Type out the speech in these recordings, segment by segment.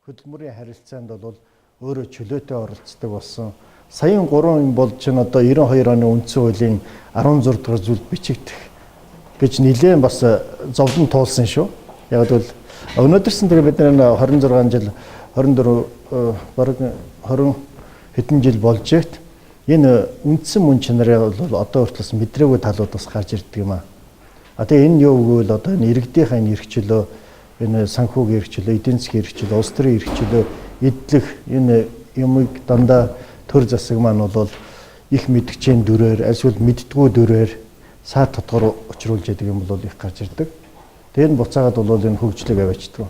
Хөдөлмөрийн харилцаанд бол өөрөө чөлөөтэй оролцдог болсон. Саяын 3 юм бол чинь одоо 92 оны үндсэн хуулийн 16 дугаар зүйлд бичигдэх гэж нэлээд бас зовлон туулсан шүү. Яг бол өнөөдөрсөн тэгээ бид нар 26 жил 24 бараг 20 хэдэн жил болж хэд энэ үндсэн мөн чанарын бол одоо хүртэл мэдрээгүй талууд бас гарч ирдэг юм аа. А тэгээ энэ юу гэвэл одоо энэ иргэдийнхээ энэ эрх чөлөө, энэ санхүүгийн эрх чөлөө, эдийн засгийн эрх чөлөө, улс төрийн эрх чөлөө эдлэх энэ юмыг дандаа төр засаг маань бол их мэдгчийн дүрээр альсвал мэддгүү дүрээр саад тодгор учруулж яадаг юм бол их гарч ирдэг. Тэр нь буцаагаад бол энэ хөгжлийг аваачдаг.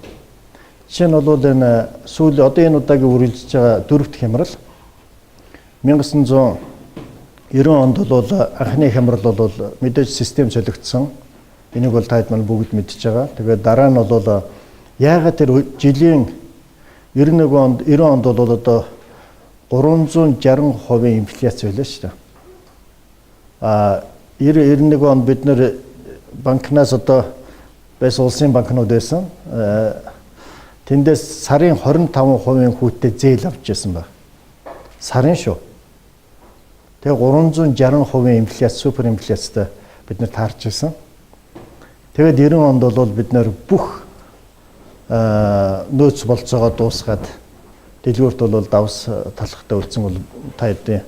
Жишээ нь бол энэ сүүл одоо энэ удаагийн үргэлжлэж байгаа дөрөвт хямрал 1990 онд бол анхны хямрал бол мэдээж систем солигдсон. Энийг бол таад маань бүгд мэдж байгаа. Тэгээд дараа нь бол яагаад тэр жилийн 91 онд 90 онд бол одоо 360% инфляц байлаа шүү дээ. А 90 91 онд бид нэр банкнаас одоо байсан улсын банкнууд байсан. Тэндээс сарын 25% хүүтэй зээл авч байсан баг. Сарын шүү. Тэгээ 360% инфляц, супер инфляцтай бид нэр таарч байсан. Тэгээд 90 онд бол бид нэр бүх нөөц болцоогоо дуусгаад дэлгүүрт бол давс талхтай үлдсэн бол та хэдийн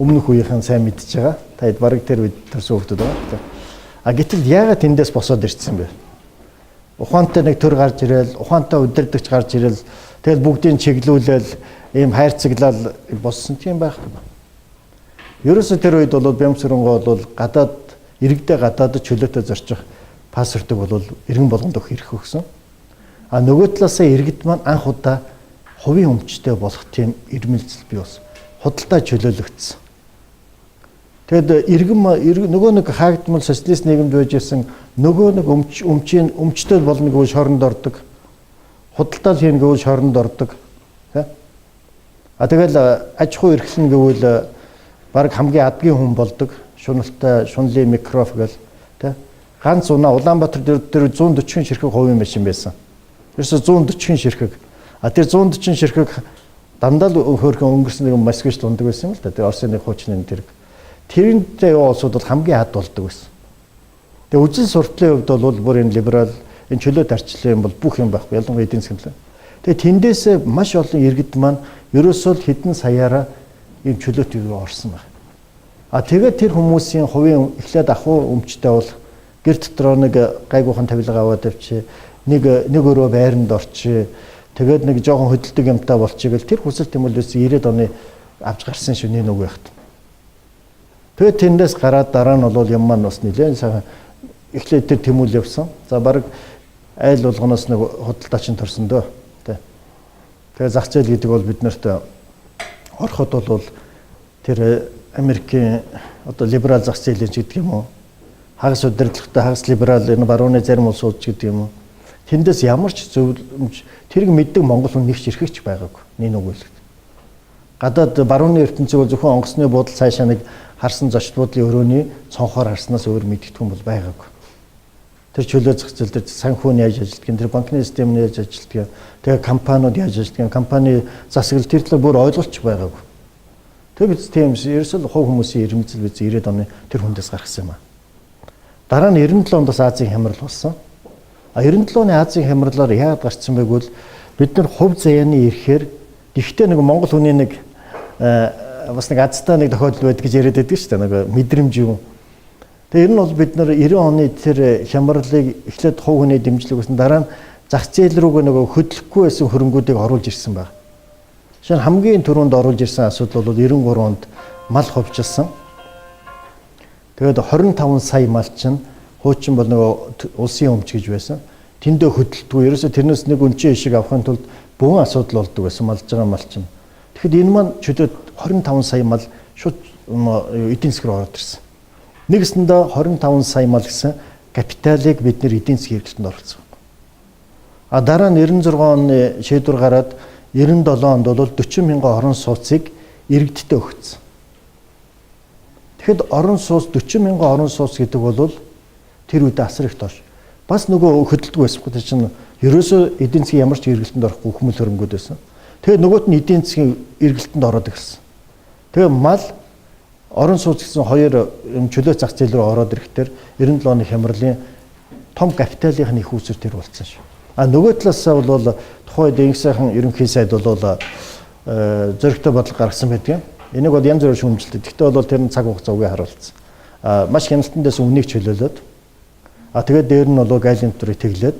өмнөх үеийнхэн сайн мэдж байгаа. Та хэд бараг тэр үед төрсөн хүмүүс байгаа. А гэтэл яагаад тэндээс босоод ирсэн бэ? Ухаантай нэг төр гарч ирээл, ухаантай удирдахч гарч ирээл, тэгэл бүгдийг чиглүүлээл, ийм хайрцаглал болсон тийм байхгүй. Ерөөсө тэр үед бол Бямсрангоо бол гадаад иргэдээ гадаадд чөлөөтэй зорчих паспортыг бол иргэн болгонд өгөх эрх өгсөн. А нөгөө талаасаа иргэд маань анх удаа хувийн өмчтэй болох тийм ирмэлзэл бий болсон. Худалдаа чөлөөлөгдсөн. Тэгэд иргэн нөгөө нэг хаагдмал социалист нийгэмд байж исэн нөгөө нэг өмч өмчийн өмчтэй болно гэвэл шоронд ордог. Худалдаа хийнэ гэвэл шоронд ордог. Тэ? А тэгэл аж ахуй эрхлэн гэвэл баг хамгийн адгийн хүн болдог. Шуналтай, шунлын микроф гэл тэ. Ганц унаа Улаанбаатар дээр 140 ширхэг хувийн машин байсан. Ерөөсө 140 ширхэг. А тэр 140 ширхэг дандаа л хөөрхөн өнгөрсөн нэг Москвич лундаг байсан юм л да. Тэр Оросын нэг хуучны тэр. Тэрнтэй улсууд бол хамгийн ад болдог байсан. Тэгээ үзэл суртлын хувьд бол бүр энэ либерал энэ чөлөө тарчлалын юм бол бүх юм байхгүй. Ялангуяа эдийн засгийн талаар. Тэгээ тэндээсээ маш олон иргэд маань ерөөсөө л хэдэн саяараа ийм чөлөөт юу орсон байна. А тэгээд тэр хүмүүсийн хувийн эхлээд ахуй өмчтэй бол гэр дотроо нэг гайгүйхан тавилга аваад авчи, нэг нэг өрөө байранд орчи, тэгээд нэг жоохон хөдөлдөг юмтай болчих гэл тэр хүсэл тэмүүлээс 90-ад оны авч гарсан шүү нэг үг байхад. Тэгээд тэндээс гараад дараа нь бол юм маань бас нэлээд сайхан эхлээд тэр тэмүүл явсан. За баг айл болгоноос нэг худалдаачин төрсөн дөө. Тэ. Тэгээ зах зээл гэдэг бол бид нарт ороход бол тэр Америкийн одоо либерал зах зээлийн ч гэдэг юм уу, хагас удирдлагатай хагас либерал энэ барууны зарим улсууд ч гэдэг юм уу. Тэндээс ямар ч зөвлөмж тэрэг мэддэг монгол хүн нэг ч эрхэгч байгаагүй. Нэг үг хэлэхэд. Гадаад барууны ертөнцийг бол зөвхөн онгоцны буудал цаашаа нэг харсан зочд буудлын өрөөний цонхоор харснаас өөр мэддэг хүн бол байгаагүй. Тэр чөлөө зах зээл дээр санхүү нь яаж ажилладаг, тэр банкны систем нь яаж ажилладаг, тэгээ компаниуд яаж ажилладаг, компани засаглал тэр талаар бүр ойлголтч байгаагүй. Тэр бид тийм ерөөсөө л хувь хүмүүсийн ирмэлзэл биз 90-ад оны тэр хүндээс гаргасан юм аа. Дараа нь 97 онд бас Азийн хямрал болсон. А 97 оны Азийн хямралаар яагаад гарцсан бэ гэвэл бид нар хувь заяаны эрхээр гэхдээ нэг монгол хүний нэг бас нэг азтай нэг тохиолдол байдаг гэж яриад байдаг шүү дээ. Нэг мэдрэмж юм. Тэгээ ер нь бол бид нар 90 оны тэр хямралыг эхлээд хувь хүний дэмжлэг гэсэн дараа нь зах зээл рүүгээ нөгөө хөдлөхгүй байсан хөрөнгүүдийг оруулж ирсэн баг. Жишээ нь хамгийн түрүүнд оруулж ирсэн асуудал бол 93 онд мал хувьчилсан. Тэгээд 25 сая мал чинь хуучин бол нөгөө улсын өмч гэж байсан. Тэндээ хөдөлтгүй. Ерөөсө тэрнээс нэг өнчийн ишиг авахын тулд бөөн асуудал болдог байсан малж байгаа мал чинь. Тэгэхэд энэ маань чөлөөт 25 сая мал шууд эдийн засаг руу ороод ирсэн. Нэгсэндээ 25 сая мал гэсэн капиталыг бид нэр эдийн засгийн хэрэглэлтэнд оруулсан. А дараа нь 96 оны шийдвэр гараад 97 онд бол 40 мянган орон сууцыг иргэдтэй өгсөн. Тэгэхэд орон сууц 40 мянган орон сууц гэдэг бол тэр үед асар их доош. Бас нөгөө хөдөлдөг байсан. Тэр чинь ерөөсөө эдийн засгийн ямар ч эргэлтэнд орохгүй хүмүүл хөрөнгөд байсан. Тэгээ нөгөөт нь эдийн засгийн эргэлтэнд ороод ирсэн. Тэгээ мал орон сууц гэсэн хоёр юм чөлөө зах зээл рүү ороод ирэхдээ 97 оны хямралын том капиталын их үүсвэр тэр болсон шүү. А нөгөө талаасаа бол тухайн үед инх сайхан ерөнхий сайд бол зөрөгтэй бодлого гаргасан байдаг юм. Энийг бол янз бүрээр шүүмжилдэг. Гэхдээ бол тэр нь цаг хугацаа үгүй харуулсан. А маш хяналтан дэс үнийг чөлөөлөөд а тэгээд дээр нь бол гайлын татварыг тэглээд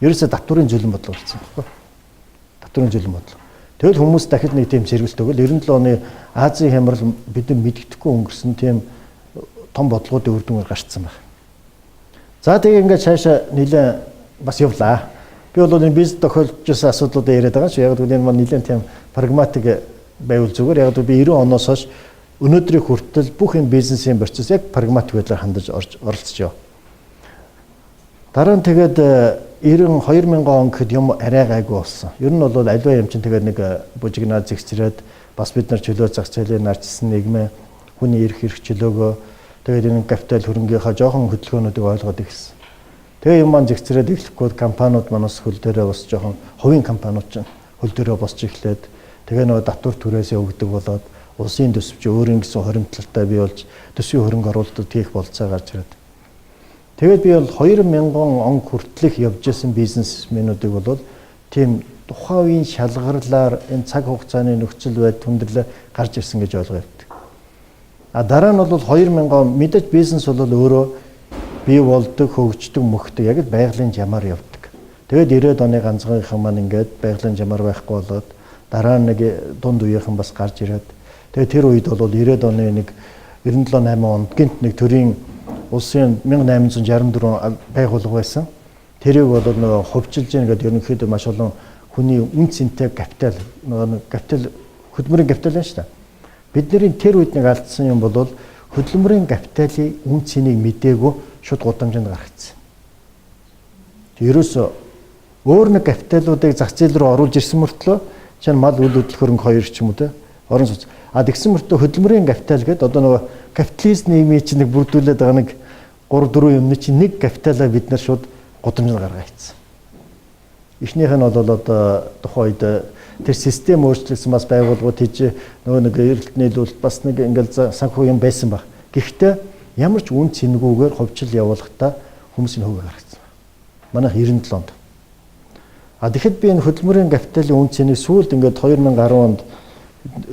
ерөөсөө татварын зөвлөн бодлого болсон байхгүй. Татварын зөвлөн бодлого. Тэгэл хүмүүс дахид нэг тийм сэргэлт өгөл 97 оны Азийн хямрал бидний мэддэхгүй өнгөрсөн тийм том бодлогоодын үр дүнээр гарцсан байна. За тэгээ ингээд цаашаа нэлээд бас явлаа. Би бол энэ бизнес тохиолдож байсан асуудлуудаа яриад байгаа шүү. Яг гэвэл энэ маань нэлээд тийм прагматик байвал зүгээр. Яг гэвэл би 90 оноос хойш өнөөдрийг хүртэл бүх энэ бизнесийн процесс яг прагматик байдлаар хандаж оролцож яваа. Дараа нь тэгээд 92 мянган он гэхэд юм арай гайгүй болсон. Ер нь бол аливаа юм чинь тэгээд нэг бужигнаа зэгцрээд бас бид нар чөлөө зах зээлийн нарчсан нийгмээ хүний эрх эрх чөлөөгөө тэгээд энэ капитал хөрөнгийнхаа жоохон хөдөлгөөнүүдийг ойлгоод ирсэн. Тэгээ юм маань зэгцрээд эхлэхгүй компаниуд манаас хөл дээрээ босч жоохон хувийн компаниуд чинь хөл дээрээ босч эхлээд тэгээ нөгөө татвар түрээсээ өгдөг болоод улсын төсөв чи өөрийн гэсэн хоримтлалтай бий болж төсвийн хөрөнгө оруулалтад хийх болцоо гарч ирээд. Тэгээд би бол 2000 он хүртэлх явж исэн бизнесмэнүүдийг бол тийм тухайн үеийн шалгарлаар энэ цаг хугацааны нөхцөл байдал хүндрэлээ гарч ирсэн гэж ойлгоо явдаг. А дараа нь бол 2000 он мэдээж бизнес бол өөрөө бий болдог, хөгждөг, мөхдөг яг л байгалийн жамаар явдаг. Тэгээд 90-ад оны ганцхан маань ингээд байгалийн жамаар байхгүй болоод дараа нь нэг дунд үеийнхэн бас гарч ирээд тэгээд тэр үед бол 90-ад оны нэг 97 8 онд гинт нэг төрийн улсын 1864 байгууллага байсан. Тэрийг бол нөгөө хувьчилж гин гэдэг ерөнхийдөө маш олон хүний үн цэнтэй капитал нөгөө капитал хөдөлмөрийн капитал байна шүү дээ. Бидний тэр үед нэг алдсан юм бол хөдөлмөрийн капиталын үн цэнийг мдээгүй шууд гудамжинд гаргацсан. Ерөөсөө өөр нэг капиталуудыг зах зээл рүү оруулж ирсэн мөртлөө чинь мал үйл хөдлөх хөрөнгө хоёр ч юм уу те орон сууц. А тэгсэн мөртлөө хөдөлмөрийн капитал гэдэг одоо нөгөө капитализм нийгмийн чинь нэг бүрдүүлээд байгаа нэг 3 4 юмны чинь нэг капиталаа бид нар шууд гудамжинд гаргаа хийсэн. Эхнийх нь бол одоо тухайн үед тэр систем өөрчлөгдсөн бас байгууллагууд хийж нөгөө нэг эрэлт нийлүүлэлт бас нэг ингээл санхүү юм байсан баг. Гэхдээ ямар ч үн цэнгүүгээр хувьчил явуулахдаа хүмүүсийн хөвгөө гаргацсан. Манайх 97 онд. А тэгэхэд би энэ хөдөлмөрийн капиталын үн цэнийг сүүлд ингээд 2010 онд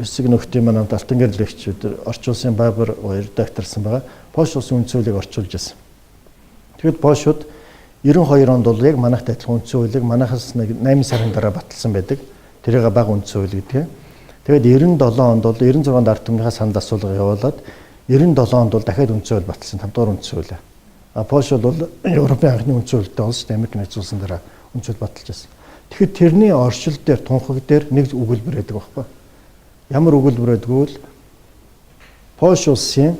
хэсэг нөхдийн манай Алтан гэрэл эгч орчин улсын Баабар редакторсан байгаа. Польш улсын үндсэн хуулийг орчуулж байсан. Тэгэхэд Польшууд 92 онд бол яг манайхтай адилхан үндсэн хуулийг манайхаас нэг 8 сарын дараа баталсан байдаг. Тэрийг бага үндсэн хууль гэдэг. Тэгээд 97 онд бол 96 онд ард түмнийхээ санал асуулга явуулаад 97 онд бол дахиад үндсэн хууль баталсан 5 дугаар үндсэн хууль. А Польш бол Европын анхны үндсэн хуультай улс шүү дээ. Америк нэгдсэн улсын дараа үндсэн хууль баталж байсан. Тэгэхэд тэрний оршил дээр тунхаг дээр нэг өгүүлбэр байдаг байхгүй. Ямар өгүүлбэр байдгүй бол Польш улсын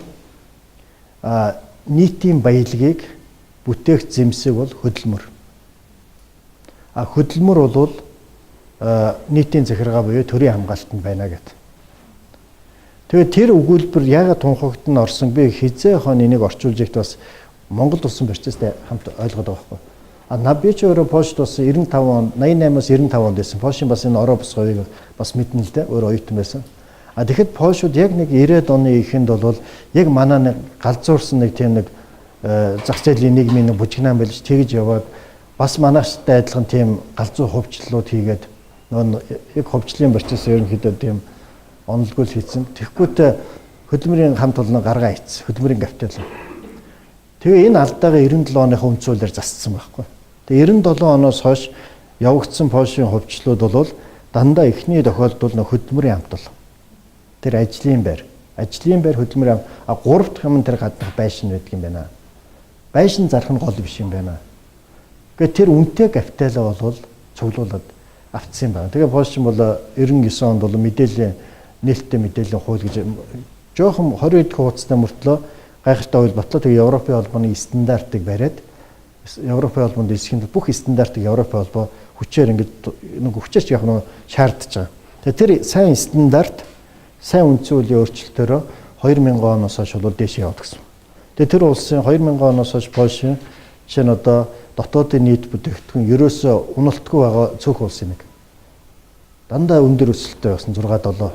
нийтийн баялагийг бүтээх зэмсэг бол хөдөлмөр. А хөдөлмөр бол нийтийн захиргаа буюу төрийн хамгаалтанд байна гэдэг. Тэгээд тэр өгүүлбэр яагаад тунхагт нь орсон би хизээ хон энийг орчуулж ихт бас Монгол улсын процесстэй хамт ойлгоод байгаа байхгүй. А би ч өөрөө Польшд бас 95 он 88-аас 95 онд байсан. Польшийн бас энэ ороо босгоёг бас мэднэ л дээ. Өөр оюутан байсан. А тэгэхэд Польшууд яг нэг 90-ад оны эхэнд бол яг манай нэг галзуурсан нэг тийм нэг зах зээлийн нийгмийн нэг бужигнаан байлж тэгж яваад бас манайхтай адилхан тийм галзуу хувьчлалууд хийгээд нөгөө яг хувьчлалын процесс ерөнхийдөө тийм онолгүй л хийцэн. Тэгэхгүйтэй хөдөлмөрийн хамт олон гаргаа хийцэн. Хөдөлмөрийн капитал. Тэгээ энэ алдаагаа 97 оныхоо үндсэн хуулиар засцсан байхгүй. Тэгээ 97 оноос хойш явагдсан Польшийн хувьчлалууд бол дандаа эхний тохиолдол нөх хөдөлмөрийн хамт олон. Тэр ажлын байр. Ажлын байр хөдөлмөрийн а гурав дахь юм тэр гаднах байшин байдаг юм байна. Байшин зарах нь гол биш юм байна. Гэхдээ тэр үнэтэй капиталаа бол цуглуулад автсан юм байна. Тэгээ Польш бол 99 онд бол мэдээллийн нээлттэй мэдээллийн хууль гэж жоохон 20 дэх хуудастай мөртлөө гайхалтай хууль батлаа. Тэгээ Европын холбооны стандартыг бариад Европын холбоонд элсхийн бүх стандартыг Европын холбоо хүчээр ингээд нэг хүчээр ч яг нэг шаардж байгаа. Тэгээ тэр сайн стандарт сайн үндсэн хуулийн өөрчлөлтөөрөө 2000 оноос хойш бол дээшээ яваад гисэн. Тэгээ тэр улсын 2000 оноос хойш Польшийн Жишээ нь одоо дотоодын нийт бүтээгдэхүүн ерөөсөө уналтгүй байгаа цөөх улсын нэг. Дандаа өндөр өсөлттэй байсан 6 7.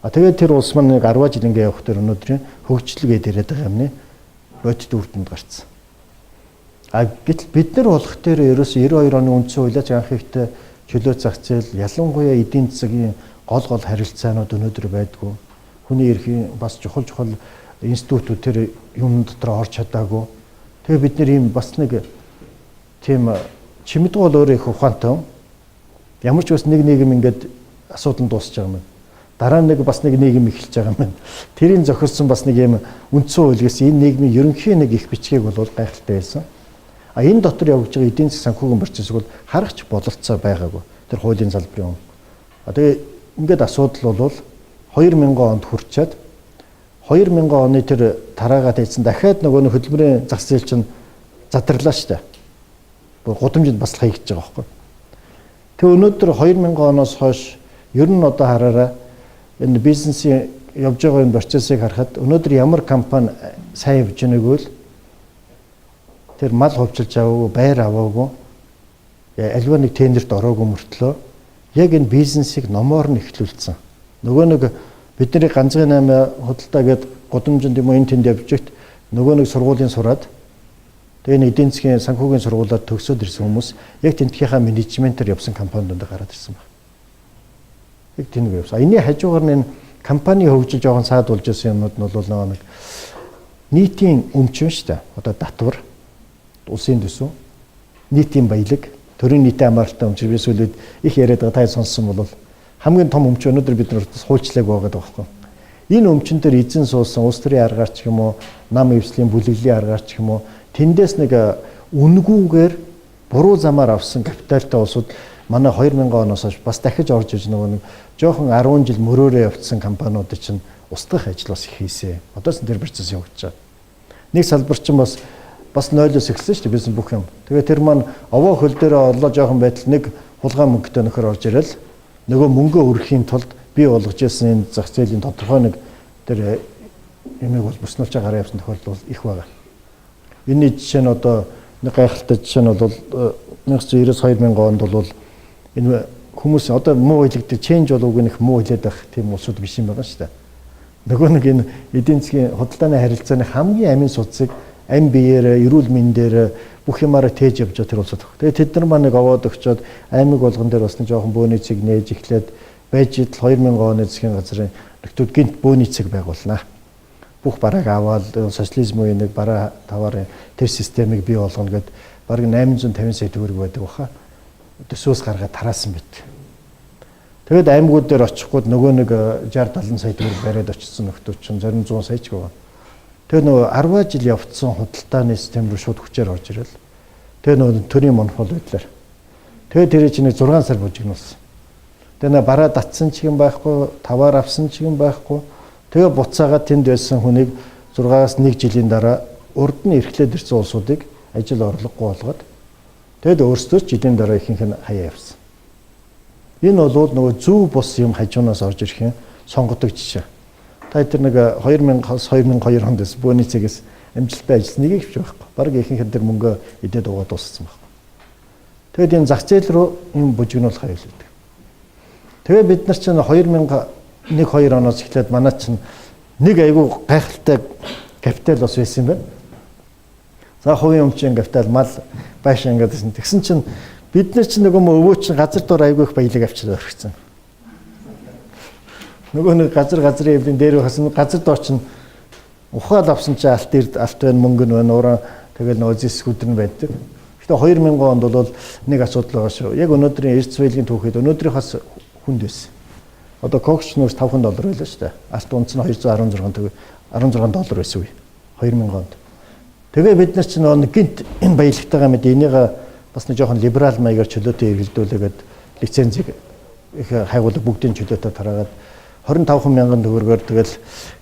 А тэгээд тэр улс маань нэг 10 жил ингээ явах тэр өнөөдрийн хөгжил гээд яриад байгаа юмны бодит үр дүнд гарцсан. А гэтэл бид нар болох тэр ерөөсөө 92 оны үндсэн хуулиач анх ихтэй чөлөө зах зээл, ялангуяа эдийн засгийн гол гол харилцаанууд өнөөдөр байдгүй. Хүний эрхийн бас чухал чухал институтүүд тэр юм дотор орж чадаагүй. Тэгээ бид нэр ийм бас нэг тийм чимэдгүү бол өөрөө их ухаантай юм. Ямар ч бас нэг нийгэм ингээд асуудал нь дуусч байгаа юм. Дараа нь нэг бас нэг нийгэм эхэлж байгаа юм. Тэрийн зохирсон бас нэг юм үндсэн хууль гэсэн энэ нийгмийн ерөнхий нэг их бичгийг бол гайхалтай байсан. А энэ дотор явагдаж байгаа эдийн засгийн санхүүгийн процессыг бол харахч бололцоо байгаагүй. Тэр хуулийн салбарын юм. А тэгээ ингээд асуудал бол 2000 онд хүрчээд 2000 оны тэр тараагаад хийсэн дахиад нөгөө нэг хөдөлмөрийн зах зээл чинь задарлаа шүү дээ. Гудамжинд бас л хаягдж байгаа байхгүй. Тэгээ өнөөдөр 2000 оноос хойш ер нь одоо хараараа энэ бизнесийн явж байгаа энэ процессыг харахад өнөөдөр ямар компани сайн явж байгааг бол тэр мал хувьчилж аваагүй, байр аваагүй, альва нэг тендерт ороогүй мөртлөө яг энэ бизнесийг номоор нь эхлүүлсэн. Нөгөө нэг бидний ганцхан 8 худалдаа гээд гудамжинд юм уу энэ тэнд явж байхад нөгөө нэг сургуулийн сураад тэгээ нэг эдийн засгийн санхүүгийн сургуулиар төгсөөд ирсэн хүмүүс яг тентхийнхаа менежментээр явсан компаниуд гараад ирсэн байна. Яг тэнэг явсан. Энийн хажуугаар нь энэ компани хөгжил жоохон саад болж исэн юмнууд нь бол нөгөө нэг нийтийн өмчөн шүү дээ. Одоо татвар, улсын төсөв, нийтийн баялаг, төрийн нийтийн хамааралтай өмч би сүүлүүд их яриад байгаа, та сонссон бол хамгийн том өмч өнөөдөр бид нар хуульчлаагүй байгаа байхгүй. Энэ өмчөн дээр эзэн суусан улс төрийн аргаар ч юм уу, нам эвслийн бүлэглэлийн аргаар ч юм уу, тэндээс нэг үнгүүгээр буруу замаар авсан капиталтай улсууд манай 2000 оноос хойш бас дахиж орж иж нөгөө нэг жоохон 10 жил мөрөөрөө явцсан компаниудыг чинь устгах ажил бас их хийсэ. Одоо ч тэр процесс явагдаж байгаа. Нэг салбар чинь бас нойлоос эхэлсэн шүү дээ бизнес бүх юм. Тэгээ тэр маань овоо хөл дээрээ орлоо жоохон байтал нэг хулгай мөнгөтэй нөхөр орж ирэл нөгөө мөнгөө өрөхийн тулд бий болгож ирсэн энэ зах зээлийн тодорхой нэг тэр юмыг бол бүснүүлж гараа явсан тохиолдол бол их байгаа. Энийний жишээ нь одоо нэг гайхалтай жишээ нь бол 1992 онд бол энэ хүмүүс одоо муу хэлэгдэг change бол үг нэх муу хэлээд байх тийм улсууд биш юм байгаа шүү дээ. Нөгөө нэг энэ эдийн засгийн худалдааны харилцааны хамгийн амин судсыг ам биеэр, эрүүл мэндээр бүх юмараа тээж явж байгаа тэр улсууд. Тэгээ тэд нар маань нэг овоод өгчөөд аймаг болгон дээр бас нэг жоохон бөөний цэг нээж эхлээд байж идэл 2000 оны засгийн газрын нөтөд гинт бөөний цэг байгуулнаа. Бүх барааг аваад социализм үеийн нэг бараа таваар тэр системийг бий болгоно гэд бараг 850 сая төгрөг байдаг баха. Төсөөс гаргаад тараасан байт. Тэгэд аймагуд дээр очихгүйд нөгөө нэг 60 70 сая төгрөг бариад очсон нөхдүүд чинь зарим 100 сая ч байгаа. Тэгээ нөгөө 10 жил явцсан худалдааны систем рүү шууд хүчээр орж ирэл. Тэгээ нөгөө төрийн монопол байдлаар. Тэгээ тэр чинь 6 сар бужигнуулсан. Тэгээ нэ бараа татсан ч юм байхгүй, таваар авсан ч юм байхгүй. Тэгээ буцаагаад тэнд байсан хүнийг 6-аас 1 жилийн дараа урд нь эрхлээд ирсэн улсуудыг ажил орлогогүй болгоод тэгэд өөрсдөө ч жилийн дараа ихэнх нь хаяа явсан. Энэ бол нөгөө зөв бус юм хажуунаас орж ирэх юм сонгодог жишээ. Та тэр нэг 2000-аас 2002 онд бөөний цэгээс амжилттай ажилласан нэг их байхгүй. Бараг ихэнх нь тэр мөнгө идээд угаад дууссан байхгүй. Тэгэд энэ зах зээл рүү юм бужигнуулах аюул байдаг. Тэгээ бид нар чинь 2001 2 оноос эхлээд манай чинь нэг айгүй гайхалтай капитал бас байсан юм байна. За хувийн өмчийн капитал мал байшин ингээд гэсэн. Тэгсэн чинь бид нар чинь нөгөө өвөө чинь газар дор айгүй их баялаг авчираад орхисон. Нөгөө нэг газрын эвлийн дээр хасан газар дор чинь ухаал авсан чинь алт эрд алт байна, мөнгө нь байна, уран тэгэл нөгөө зэс хүдэр нь байдаг. Гэтэ 2000 онд бол нэг асуудал байгаа шүү. Яг өнөөдрийн эрдэс баялагын түүхэд өнөөдрийнхээс хүнд байсан. Одоо кокс нүүрс 5 доллар байлаа шүү дээ. Алт унц нь 216 16 доллар байсан үе. 2000 онд. Тэгээ бид нар чинь нөгөө гинт энэ баялагтайгаа мэд энийг бас нэг жоохон либерал маягаар чөлөөтэй эргэлдүүлээгээд лицензийг их хайгуулаг бүгдийн чөлөөтэй тараагаад 25 мянган төгрөгөөр тэгэл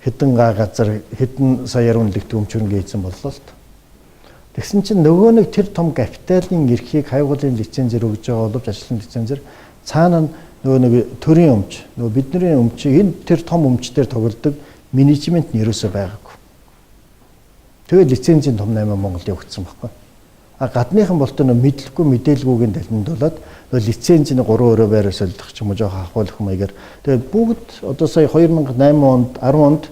хэдэн га газар хэдэн саяар үнэлэгдэх өмчөрөнгө хийсэн боллоо л. Тэгсэн чинь нөгөө нэг тэр том капиталын эрхийг хайгуулын лицензээр өгж байгаа боловч ажлын лицензээр цаана нь нөгөө нэг төрийн өмч, нөгөө бидний өмчийг энэ тэр том өмчтөр тоглодог менежмент нь ерөөсөө байгаагүй. Тэгээд лицензийн том 8 Монголд явагдсан байхгүй. А гадныхан болтой нөө мэдлэггүй мэдээлгүйгийн далиндуулаад нөө лицензийн 3 өрөө байраа солих ч юм уу жоох ахуулах маягаар. Тэгээд бүгд одоо сая 2008 онд 10 онд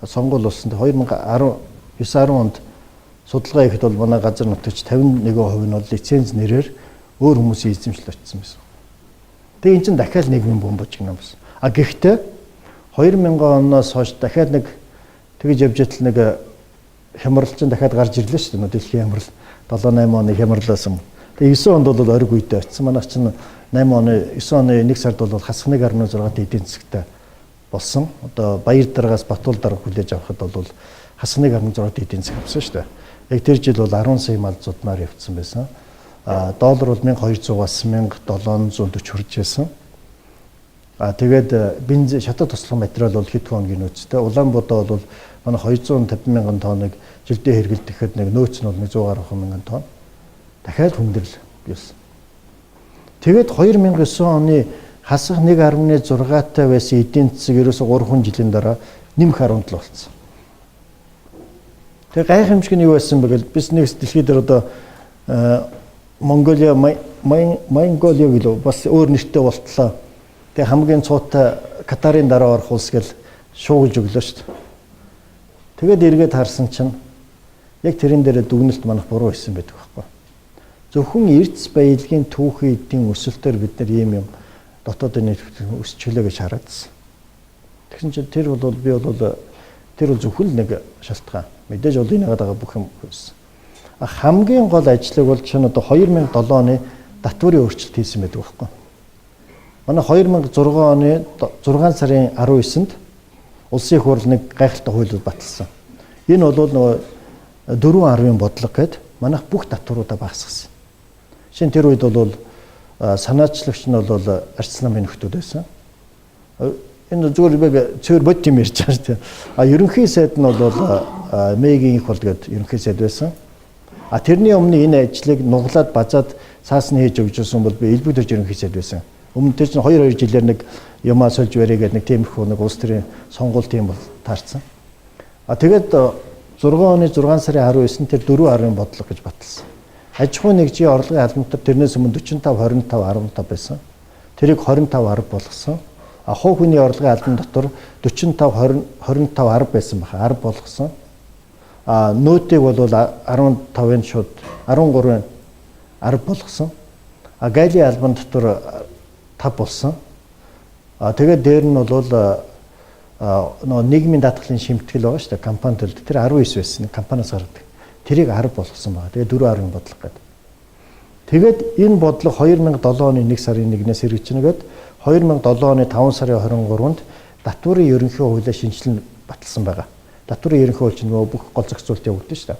сонгуул болсон. 2019 10 онд судалгаа хийхэд бол манай газар нутагч 51% нь бол лиценз нэрээр өөр хүмүүсийн эзэмшил очсон байсан. Тэгээ эн чинь дахиад нийгмийн бомбож гэнэ бас. А гэхдээ 2000 оноос хойш дахиад нэг тэгж явж ятал нэг хямрал чинь дахиад гарч ирлээ шүү дээ. Дэлхийн хямрал 7 8 оны хямралаас юм. Тэгээ 9 онд бол ориг үедээ очсон. Манайх чинь 8 оны 9 оны 1 сард бол хасах 1.6 эдийн засгтай болсон. Одоо Баяр даргаас Батуул дарга хүлээж авахад бол хасах 1.6 эдийн засаг авсан шүү дээ. Яг тэр жил бол 10 сая мал зудмаар явцсан байсан. А доллар бол 1200-аас 1740 хүрж байсан. А тэгээд бензин шатаа туслах материал бол хэд хоногийн нөөцтэй. Улаанбуудаа бол манай 250 мянган тонныг жилдээ хэрэглэхэд нэг нөөц нь бол 100 гаруй мянган тонн. Дахиад хүндрэл бийсэн. Тэгээд 2009 оны хасах 1.6-тай байсан эдийн засаг ерөөсө 3 жилийн дараа нэмэх 17 болсон. Тэгээ гайхамшиг нь юу байсан бэ гэвэл бид нэг дэлхийд дээр одоо Монголиа Монголиа гэлөө бас өөр нэртэй болтлоо. Тэгээ хамгийн цуутай Катарын дараа орох улс гэл шуугилж өглөө шүү дээ. Тэгээд эргээд харсан чинь яг тэрэн дээр дүгнэлт манах буруу хийсэн байдаг байхгүй. Зөвхөн эрдэс баялагын түүхийн эдийн өсөлтөөр бид нар ийм юм дотоодын нийт өсчлөө гэж хараадсан. Тэгсэн чинь тэр бол би бол тэр бол зөвхөн нэг шалтгаан. Мэдээж бол энэ байгаа бүх юм байсан. Хамгийн гол ажлыг бол чинь одоо 2007 оны татварын өөрчлөлт хийсэн байдаг байхгүй. Манай 2006 оны 6 сарын 19-нд улсын их хурл нэг гайхалтай хуулиуд баталсан. Энэ бол нөгөө 4.10-ын бодлого гээд манайх бүх татваруудаа багасгасан. Шинэ тэр үед бол санаачлагч нь бол Арц намын нөхдүүд байсан. Энэ зүгээр би цөөр бод юм ярьж байгаа шүү дээ. А ерөнхий сайд нь бол Мэгийн их бол гээд ерөнхий сайд байсан. А тэрний өмнө энэ ажлыг нуглаад базаад цаас нь хийж өгчөөсөн бол би элбэг төрж ерөнхий сайд байсан. Өмнө тэр чинь 2 2 жилээр нэг юмаа сольж барья гэдэг нэг тиймэрхүү нэг улс төрийн сонгуул тийм бол таарсан. А тэгээд 6 оны 6 сарын 19-нд тэр 4.10-ын бодлого гэж баталсан. Аж ахуйн нэгжийн орлогын албан дотор тэрнээс өмнө 45 25 15 байсан. Тэрийг 25 10 болгосон. А хувь хүний орлогын албан дотор 45 20 25 10 байсан баха 10 болгосон. А нөөтийг бол 15-ын шууд 13-ын 10 болгосон. А гайлийн албан дотор 5 болсон. А тэгээд дээр нь бол нөгөө нийгмийн даатгалын шимтгэл байгаа шүү дээ. Компани төлд тэр 19 байсан. Компаниас гаргадаг. Тэрийг 10 болгосон байгаа. Тэгээд 4.10 бодлого гэдэг. Тэгээд энэ бодлого 2007 оны 1 сарын 1-ээс хэрэгжинэгээд 2007 оны 5 сарын 23-нд татварын ерөнхий хуулиа шинжилэн баталсан байгаа. Татварын ерөнхий хууль чинь нөгөө бүх гол зохицуулалт явагдана шүү дээ.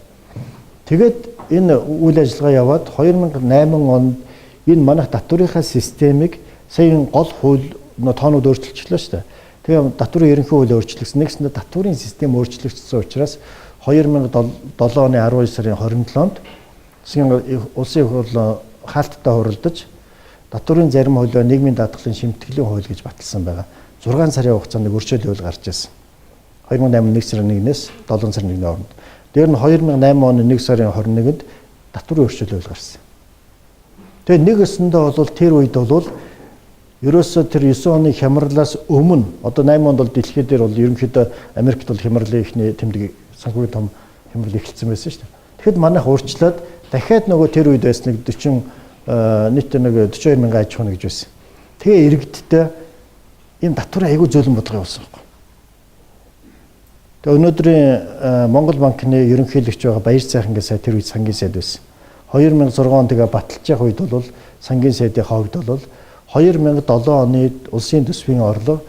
Тэгээд энэ үйл ажиллагаа яваад 2008 онд энэ манайх татварынхаа системийг сая гол хууль тоонууд өөрчилчихлээ шүү дээ. Тэгээ татварын ерөнхий хууль өөрчлөгдсөн. Нэгсэндээ татварын систем өөрчлөгдсөн учраас 2007 оны 12 сарын 27-нд засгийн улсын хурл хаалттай хуралдаж татварын зарим хуулиа нийгмийн даатгалын шимтгэлийн хууль гэж баталсан байгаа. 6 сарын хугацаанд нэг өршөөл хууль гарч ирсэн. 2008 1 сарын 1-ээс 7 сарын 1-ний хооронд. Дээр нь 2008 оны 1 сарын 21-нд татварын өршөөл хууль гарсан. Тэгээ нэг өсөндөө бол тэр үед бол ерөөсөө тэр 9 оны хямралаас өмнө одоо 8 онд бол дэлхий дээр бол ерөнхийдөө Америкт бол хямралын эхний тэмдэг санхүүгийн том хямрал эхэлсэн байсан шүү дээ. Тэгэхэд манайх урьдчилаад дахиад нөгөө тэр үед байсан нэг 40 нийт нэг 42 мянган аж ахуйн гэж байсан. Тэгээ иргэдтэй ийм татварын айгүй зөөлөн бодлого явуулсан байхгүй. Тэгээ өнөөдрийн Монгол банкны ерөнхийлөгч байгаа Баяр сайхан гэсэн тэр үед сангийн сайд байсан. 2006 он тэгээ баталж явах үед бол сангийн сайдын хувьд бол 2007 оны улсын төсвийн орлого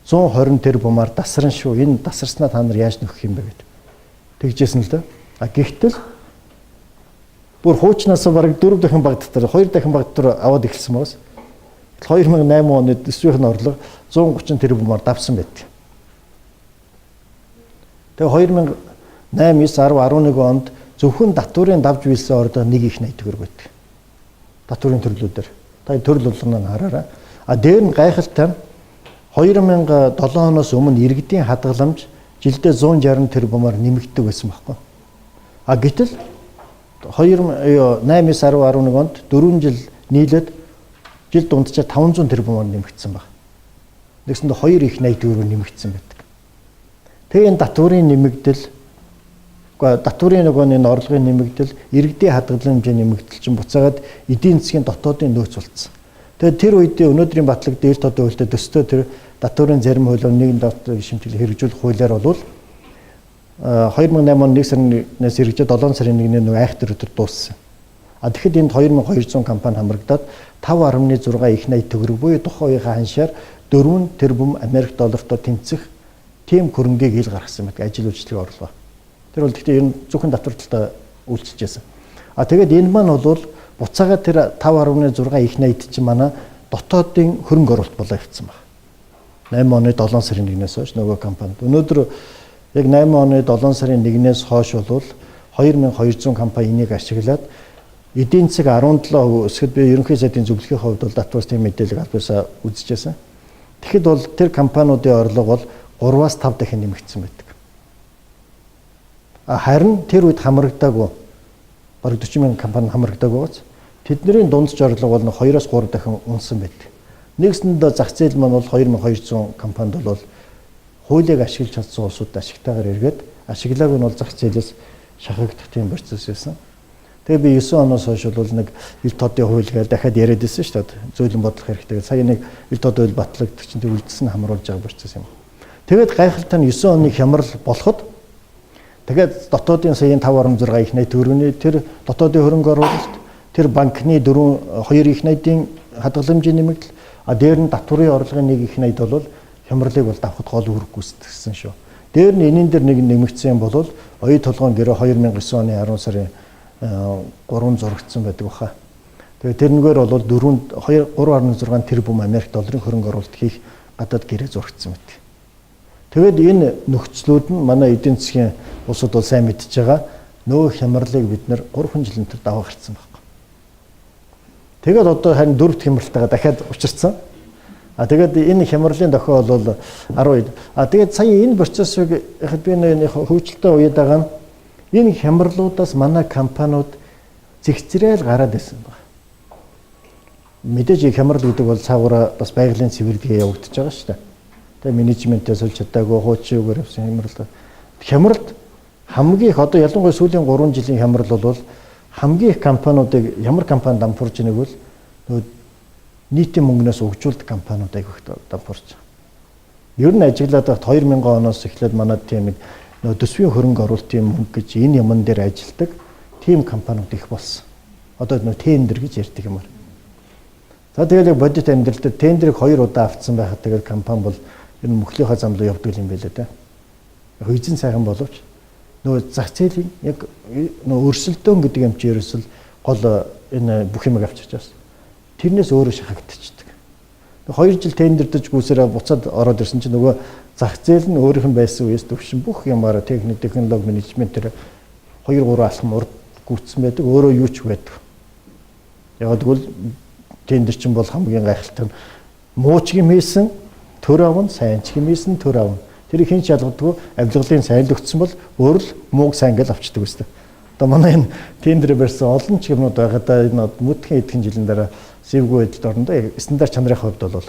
120 тэрбумаар дасран шүү. Энэ дасарснаа та нар яаж нөхөх юм бэ гэдэг. Тэгжсэн л дээ. А гэхдээ бүр хуучнаас бараг 4 дахин баг дотор 2 дахин баг дотор аваад эхэлсэн байгаас. 2008 оны төсвийн орлого 130 тэрбумаар давсан байдаг. Тэгээ 2008 9 10 11 онд зөвхөн татварын давж биелсэн орлого нэг их 80 төгрөг байдаг. Татварын төрлүүдээр. Та төрөл болгоно хараарай. А дээр нь гайхалтай нь 2007 оноос өмнө иргэдийн хадгаламж жилдээ 160 тэрбумаар нэмэгддэг байсан байхгүй. А гэтэл 2 8 9 10 11 онд 4 жил нийлээд жил дунджаар 500 тэрбумаар нэмэгдсэн баг. Нэгсэндээ 2 их 80 төгрөг нэмэгдсэн байдаг. Тэгээ энэ татварын нэмэгдэл, үгүй татварын нөгөө нэг орлогын нэмэгдэл, иргэдийн хадгаламжийн нэмэгдэл чинь буцаагаад эдийн засгийн дотоодын нөөц болцсон. Тэгээд тэр үедээ өнөөдрийн батлаг дээр тодын хуультай төстэй тэр татварын зарим хуулиар нэгэн дотоод шимтгэлийг хэрэгжүүлэх хуулиар бол 2008 оны 1 сарнаас хэрэгжээд 7 сарын 1-ний нөгөө айхтар өдөр дууссан. А тэгэхэд энд 2200 компани хамрагдаад 5.6 их 80 төгрөг буюу тухайн үеийн ханшаар 4 тэрбум Америк доллартай тэнцэх тийм хөрөнгийг ил гаргасан байдаг ажил үйлчлэгийн орлогоо. Тэр бол гэхдээ ер нь зөвхөн татвар талтай үйлчилж байсан. А тэгээд энэ маань бол буцаага тэр 5.6 их 80 чинь манай дотоодын хөрөнгө оруулалт болоо явцсан баг. 8 оны 7 сарын 1-ээс хойш нөгөө компанид. Өнөөдөр яг 8 оны 7 сарын 1-ээс хойш бол 2200 компани энийг ашиглаад эдийн засаг 17% өсөхөд би ерөнхий сайдын зөвлөхийн хувьд бол татвар тийм мэдээлэл албасаа үзчихсэн. Тэгэхэд бол тэр компаниудын орлого бол 3-аас 5 дахин нэмэгдсэн байдаг. А харин тэр үед хамрагдаагүй бараг 40 мянган компани хамрагдаагүй байгааз тэдний дундч орлого бол 2-оос 3 дахин унсан байдаг. Нэгсэндээ зах зээл маань бол 2200 компанид бол хуулийг ашиглаж чадсан улсууд ашигтайгаар эргээд ашиглаагүй нь бол зах зээлээс шахагдах тийм процесс байсан. Тэгээ би 9 оноос хойш бол нэг ил тодын хууль гэж дахиад яриад байсан шүү дээ. Зөөлөн бодлох хэрэгтэй. Сая нэг ил тод хууль батлагдчих чинь тэр үлдсэн нь хамруулж байгаа процесс юм. Тэгээд гайхалтай нь 9 оны хямрал болоход тэгээд дотоодын саяын 5.6 их найд төгрөгийн тэр дотоодын хөрөнгө оруулалт, тэр банкны 4 2 их найдын хадгаламжийн нэмэгдэл, а дээр нь татварын орлогын нэг их найд бол хямралыг бол давхад гол үүрэг гүйцэтгсэн шүү. Дээр нь энэн дээр нэг нэмэгдсэн юм бол оюу толгойн гэрээ 2009 оны 10 сарын 3 зурагдсан байдаг баха. Тэгээ тэрнгээр бол 4 2 3.6 тэрбум Америк долларын хөрөнгө оруулалт хийх гадаад гэрээ зурагдсан байдаг. Тэгээд энэ нөхцлүүд нь манай эдийн засгийн улсууд бол сайн мэдж байгаа нөө хямралыг бид нэр 3 жилийн дотор даваа гарцсан байхгүй. Тэгээд одоо харин дөрөвт хямралтайгаа дахиад учирсан. А тэгээд энэ хямралын дохио бол 12. А тэгээд сая энэ процессыг яг би нэг хөгжилтэй үед байгаа нь энэ хямралуудаас манай компаниуд зэгцрээл гараад ирсэн байна. Мэдээж хямрал гэдэг бол цаагаараа бас байгалийн цэвэрлэгээ явагдаж байгаа шүү дээ. Тэгээ менежментээ сольж чадаагүй хуучин юугаар явсан хямрал. Хямралд хамгийн их одоо ялангуяа сүүлийн 3 жилийн хямрал бол хамгийн их компаниудыг ямар компани дампуурж байгааг бол нөгөө нийтийн мөнгнөөс өгжүүлдэг компаниуд айгүйх дампуурч. Ер нь ажиглаад байхад 2000 оноос эхлээд манай тийм нэг нөгөө төсвийн хөрөнгө оруулалтын мөнгө гэж энэ юмн дээр ажилладаг тийм компаниуд их болсон. Одоо нөгөө тендер гэж ярьдаг юм байна. За тэгэл яг бодит амьдрал дээр тендерийг 2 удаа авцсан байхад тэгэл компани бол ер нь мөхлийнхаа зам руу явдаг юм байлээ дээ. Яг эзэн сайхан боловч нөгөө зах зээлийн яг нөгөө өрсөлдөөн гэдэг юм чи ерөөсөл гол энэ бүх юмыг авчирч байсан. Тэрнээс өөрөө шахагдчихдаг. 2 жил тендердэж гүйсээрээ буцаад ороод ирсэн чинь нөгөө зах зээл нь өөрийнх нь байсан үеэс төвшин бүх юмараа техник, технологи, менежмент тэр 2 3 алхам урд гүйцсэн байдаг. Өөрөө юу ч байдаг. Яг тэгвэл тендер чинь бол хамгийн гайхалтай нь муу ч юм хийсэн төр авна, сайн ч юм хийсэн төр авна. Тэр хин ч ялгадгүй авилгалын сайн л өгсөн бол өөр л мууг сайн гэж авчдаг өстэй. Одоо манай энэ тендер барьсан олон ч юмнууд байгаа да энэ мөдхэн эдхэн жилийн дараа сэвгүй байдалд орно да стандарт чанарын хувьд бол.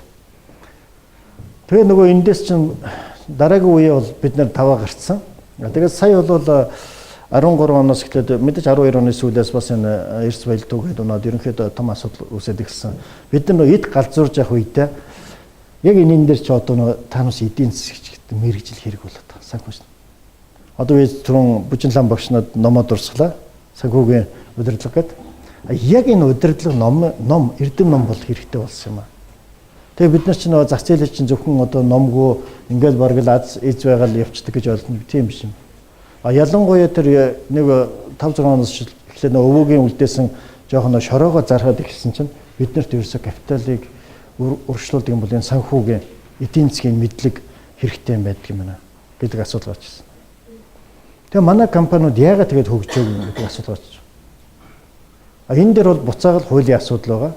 Тэгээ нөгөө эндээс чинь дараагийн үеэ бол бид нэр таваа гарцсан. Тэгээд сая бол 13 оноос эхлээд мэдээж 12 оны сүүлээс бас энэ эрс баялтуу гэдэг унаад ерөнхийдөө том асуудал үүсээд эхэлсэн. Бид нар нөгөө эд галзуурж явах үедээ яг энэ дээр ч одоо нөгөө танус эдийн засгч гэдэг мэрэгжил хэрэг болоод байгаа. Санхүүш. Одоо би түрүүн Бүжинлан багш над номоо дурсглаа. Санхүүгийн удирдлага гэдэг. Яг энэ удирдлага ном эрдэм ном бол хэрэгтэй болсон юм аа. Тэгээ бид нар ч нөгөө зах зээлээ чинь зөвхөн одоо номгүй ингээл бараг л аз эз байгаал явцдаг гэж ойлгоно тийм биш юм. А ялангуяа тэр нэг 5 6 оноос эхлээд нөгөө өвөөгийн үлдээсэн жоохон шороогоо зархаад эхэлсэн чинь бид нарт ерөөсө капиталыг урагшлуулдаг юм бол энэ санхүүгийн эдийн засгийн мэдлэг хэрэгтэй юм байдаг юм байна гэдэг асуудал гарч ирсэн. Тэгээ манай компаниуд яагаад тэгээд хөгжөөгүй юм гэдэг асуудал гарч ирсэн. А энэ дээр бол буцаага л хуулийн асуудал байгаа.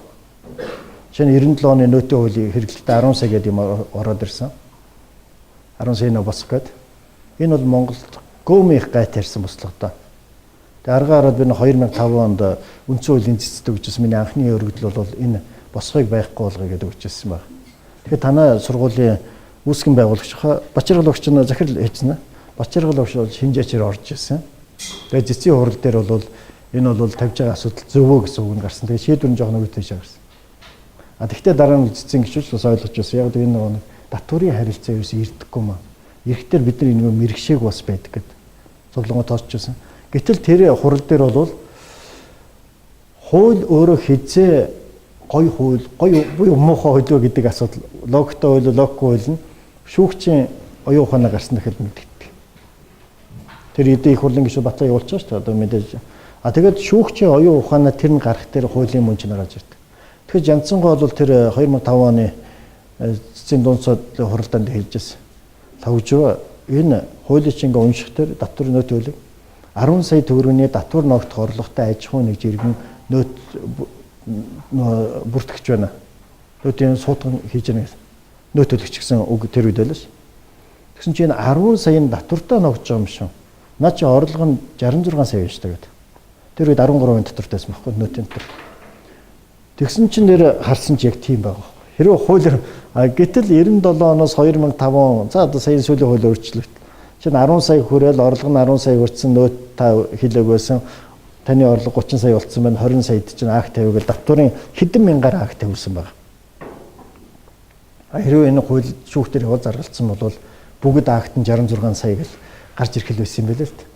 Жишээ нь 97 оны нөөтийн хуулийн хэрэглэлтээ 10 сая гэдэг юм ороод ирсэн. 10 сая нөө босох гээд. Энэ бол Монголд гөөм их гай тарьсан бослоготой. Тэгээ аргаа хараад би 2005 онд үндсэн хуулийн цэцэд өгчсэн миний анхны өргөдөл бол энэ босгыг байхгүй болгоё гэдэг өгчээсэн байна. Тэгэхээр танай сургуулийн үүсгэн байгуулагч Бачаргал огч нь захирал хийсэн. Бачаргал огч бол шинжээчээр орж ирсэн. Тэгээ цэцгийн хурал дээр бол энэ бол тавьж байгаа асуудал зөв үү гэсэн үг нь гарсан. Тэгээ шийдвэр нь жоохон өгөөж гарсан. А тэгвэл дараа нь цэцгийн гişүүч бас ойлгож байсан. Яг энэ нэг татварын харилцаа ерөөсөө ирдэггүй маа. Эрэхтэр бид нар энэ мэрэгшээг бас байдаг гэд зовлонгоо тооцож байсан. Гэтэл тэр хурал дээр бол хууль өөрөө хизээ гой хууль, гой буюу муухай хууль вэ гэдэг асуудал логиктой хууль, логикгүй хууль нь шүүгчийн оюун ухаанаа гарсан гэхэд мэдэгддэг. Тэр эдийн их хурлын гишүүд батлаа явуулчих шүү дээ. Одоо мэдээж. А тэгээд шүүгчийн оюун ухаанаа тэр нь гарах тэр хуулийн мөн чинь гарч ирдэг. Тэгэхээр Жанцсангой бол тэр 2005 оны цэцгийн дунд судлалын хуралдаанд хэлж байсан. Лавжуу энэ хуулийг чинь ингээ унших тэр татвар нөт хуулийг 10 сая төгрөгийн татвар ногдох орлоготой аж ахуйн нэг жиргэн нөт бүртгэж байна. Нөтийн суудган хийж байна гэсэн. Нөт төлөгч гэсэн үг тэр үед байлаа ш. Тэгсэн чинь 10 саяын татвартай ногдож байгаа юм шиг. Наа чи орлого нь 66 сая байж та гэдэг. Тэр үед 13% татвартай байсан байхгүй нөтийн татвар. Тэгсэн чинь нэр харсан чи яг тийм байгаа. Хэрвээ хуулиар гэтэл 97 оноос 2005 он за одоо сая сүүлийн хууль өөрчлөлт. Чинь 10 сая хүрээл орлого нь 10 сая хүрсэн нөт та хилээг байсан. Таны орлого 30 сая болцсон байна. 20 саяд чинь акт тавиг л татварын хэдэн мянгаар акт тавьсан байна. Хэрвээ энэ хууль шүүхтэр явал заргалцсан бол бүгд акт нь 66 сая гэл гарч ирэх л байсан юм байл л дээ.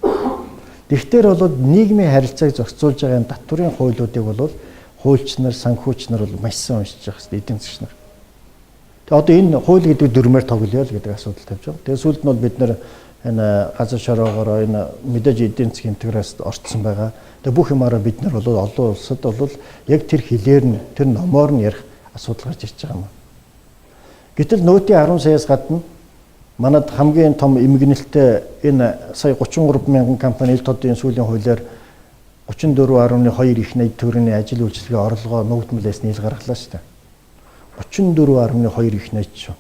Тэгтэр бол нийгмийн харилцааг зохицуулж байгаа энэ татварын хуулиудыг бол хуульч нар, санхүүч нар бол маш сайн уншиж явах хэрэгтэй эдийн засгч нар. Тэгээ одоо энэ хууль гэдэг дүрмээр тоглоё л гэдэг асуудал тавьж байгаа. Тэгээ сүүлд нь бол бид нар энэ газар шороогоор энэ мэдээж эдийн засгийн интеграцид орцсон байгаа. Тэгээ бүх юмараа бид нар бол олон улсад бол яг тэр хэлээр нь тэр номоор нь ярих асуудал гарч ирж байгаа юм. Гэтэл нөөтийн 10 саяас гадна манад хамгийн том эмгэнэлтэй энэ сая 33 мянган компани ил тодын сүүлийн хуулиар 34.2 их 80 төгрөгийн ажил үйлчилгээ орлогоо нуугдмал байсны ил гаргалаа шүү дээ. 34.2 их 80 шүү.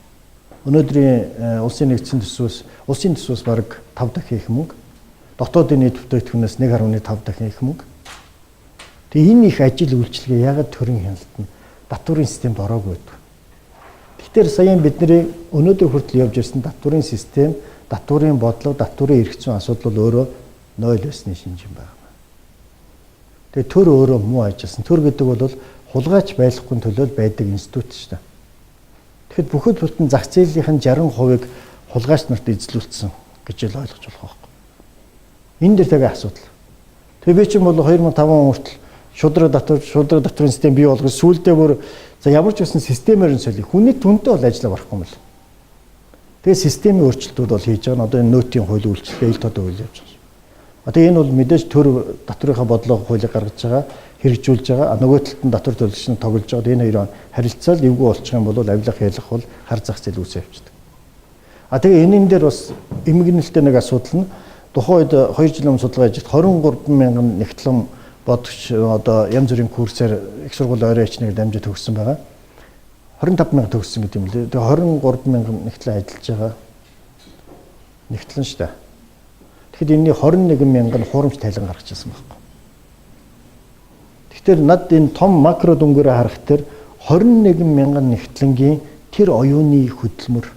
Өнөөдрийн улсын нэгдсэн төсвөөс улсын төсвөөс бараг 5 дахин их мөнгө. Дотоодын нийт бүтээгдэхүүнээс 1.5 дахин их мөнгө. Тэгээ энэ их ажил үйлчилгээ яагаад төрийн хяналт нь татварын системд ороогүй байдаг. Тэгэхээр саяын бидний өнөөдөр хүртэл явж ирсэн татварын систем, татварын бодлого, татварын эрх зүйн асуудал бол өөрөө 0 байсны шинж юм байна. Тэгээ төр өөрөө муу ажилласан. Төр гэдэг бол хулгайч байхгүй төлөө байдаг институт шүү дээ. Тэгэхэд бүхэл бүтэн зах зээлийнх нь 60%-ыг хулгайч нарт эзлүүлсэн гэж л ойлгож болох байхгүй. Энэ дээр тэгээ асуудал. Тэгээ би чинь бол 2005 он хүртэл шудраг татвар, шудраг татварын систем бий болгож сүүлдээ бүр за ямар ч байсан системээр нь солио. Хүний түнтэй бол ажиллаа барахгүй юм л. Тэгээ системийн өөрчлөлтүүд бол хийж байгаа нь одоо энэ нөөтийн хууль үйлчлэгээ ил тодын хууль явж байгаа. Тэгээ энэ бол мэдээж төр татврынхаа бодлого хуулийг гаргаж байгаа, хэрэгжүүлж байгаа. Нөгөө талд нь татвар төлөгч нь тоглож байгаа. Энэ хоёрын харилцаа л эвгүй болчих юм бол авилах ялах бол хар зах зээл үүсээ явчихдаг. А тэгээ энэн дээр бас эмгэнэлтэй нэг асуудал нь тухайн үед 2 жилийн өмнө судалгаа хийж 23 мянган нэгтлэн бодогч одоо янз бүрийн курсээр их сургууль орой ичнээр дамжиж төгссөн байгаа. 25 мянга төгссөн гэдэг юм лээ. Тэгээ 23 мянган нэгтлэн ажиллаж байгаа. Нэгтлэн шүү дээ. Тэгэхэд энэний 21 мянган хуурамч тайлан гаргаж ирсэн байхгүй. Тэгэхээр над энэ том макро дүнгээр харах тэр 21 мянган нэгтлэнгийн тэр оюуны хөдөлмөр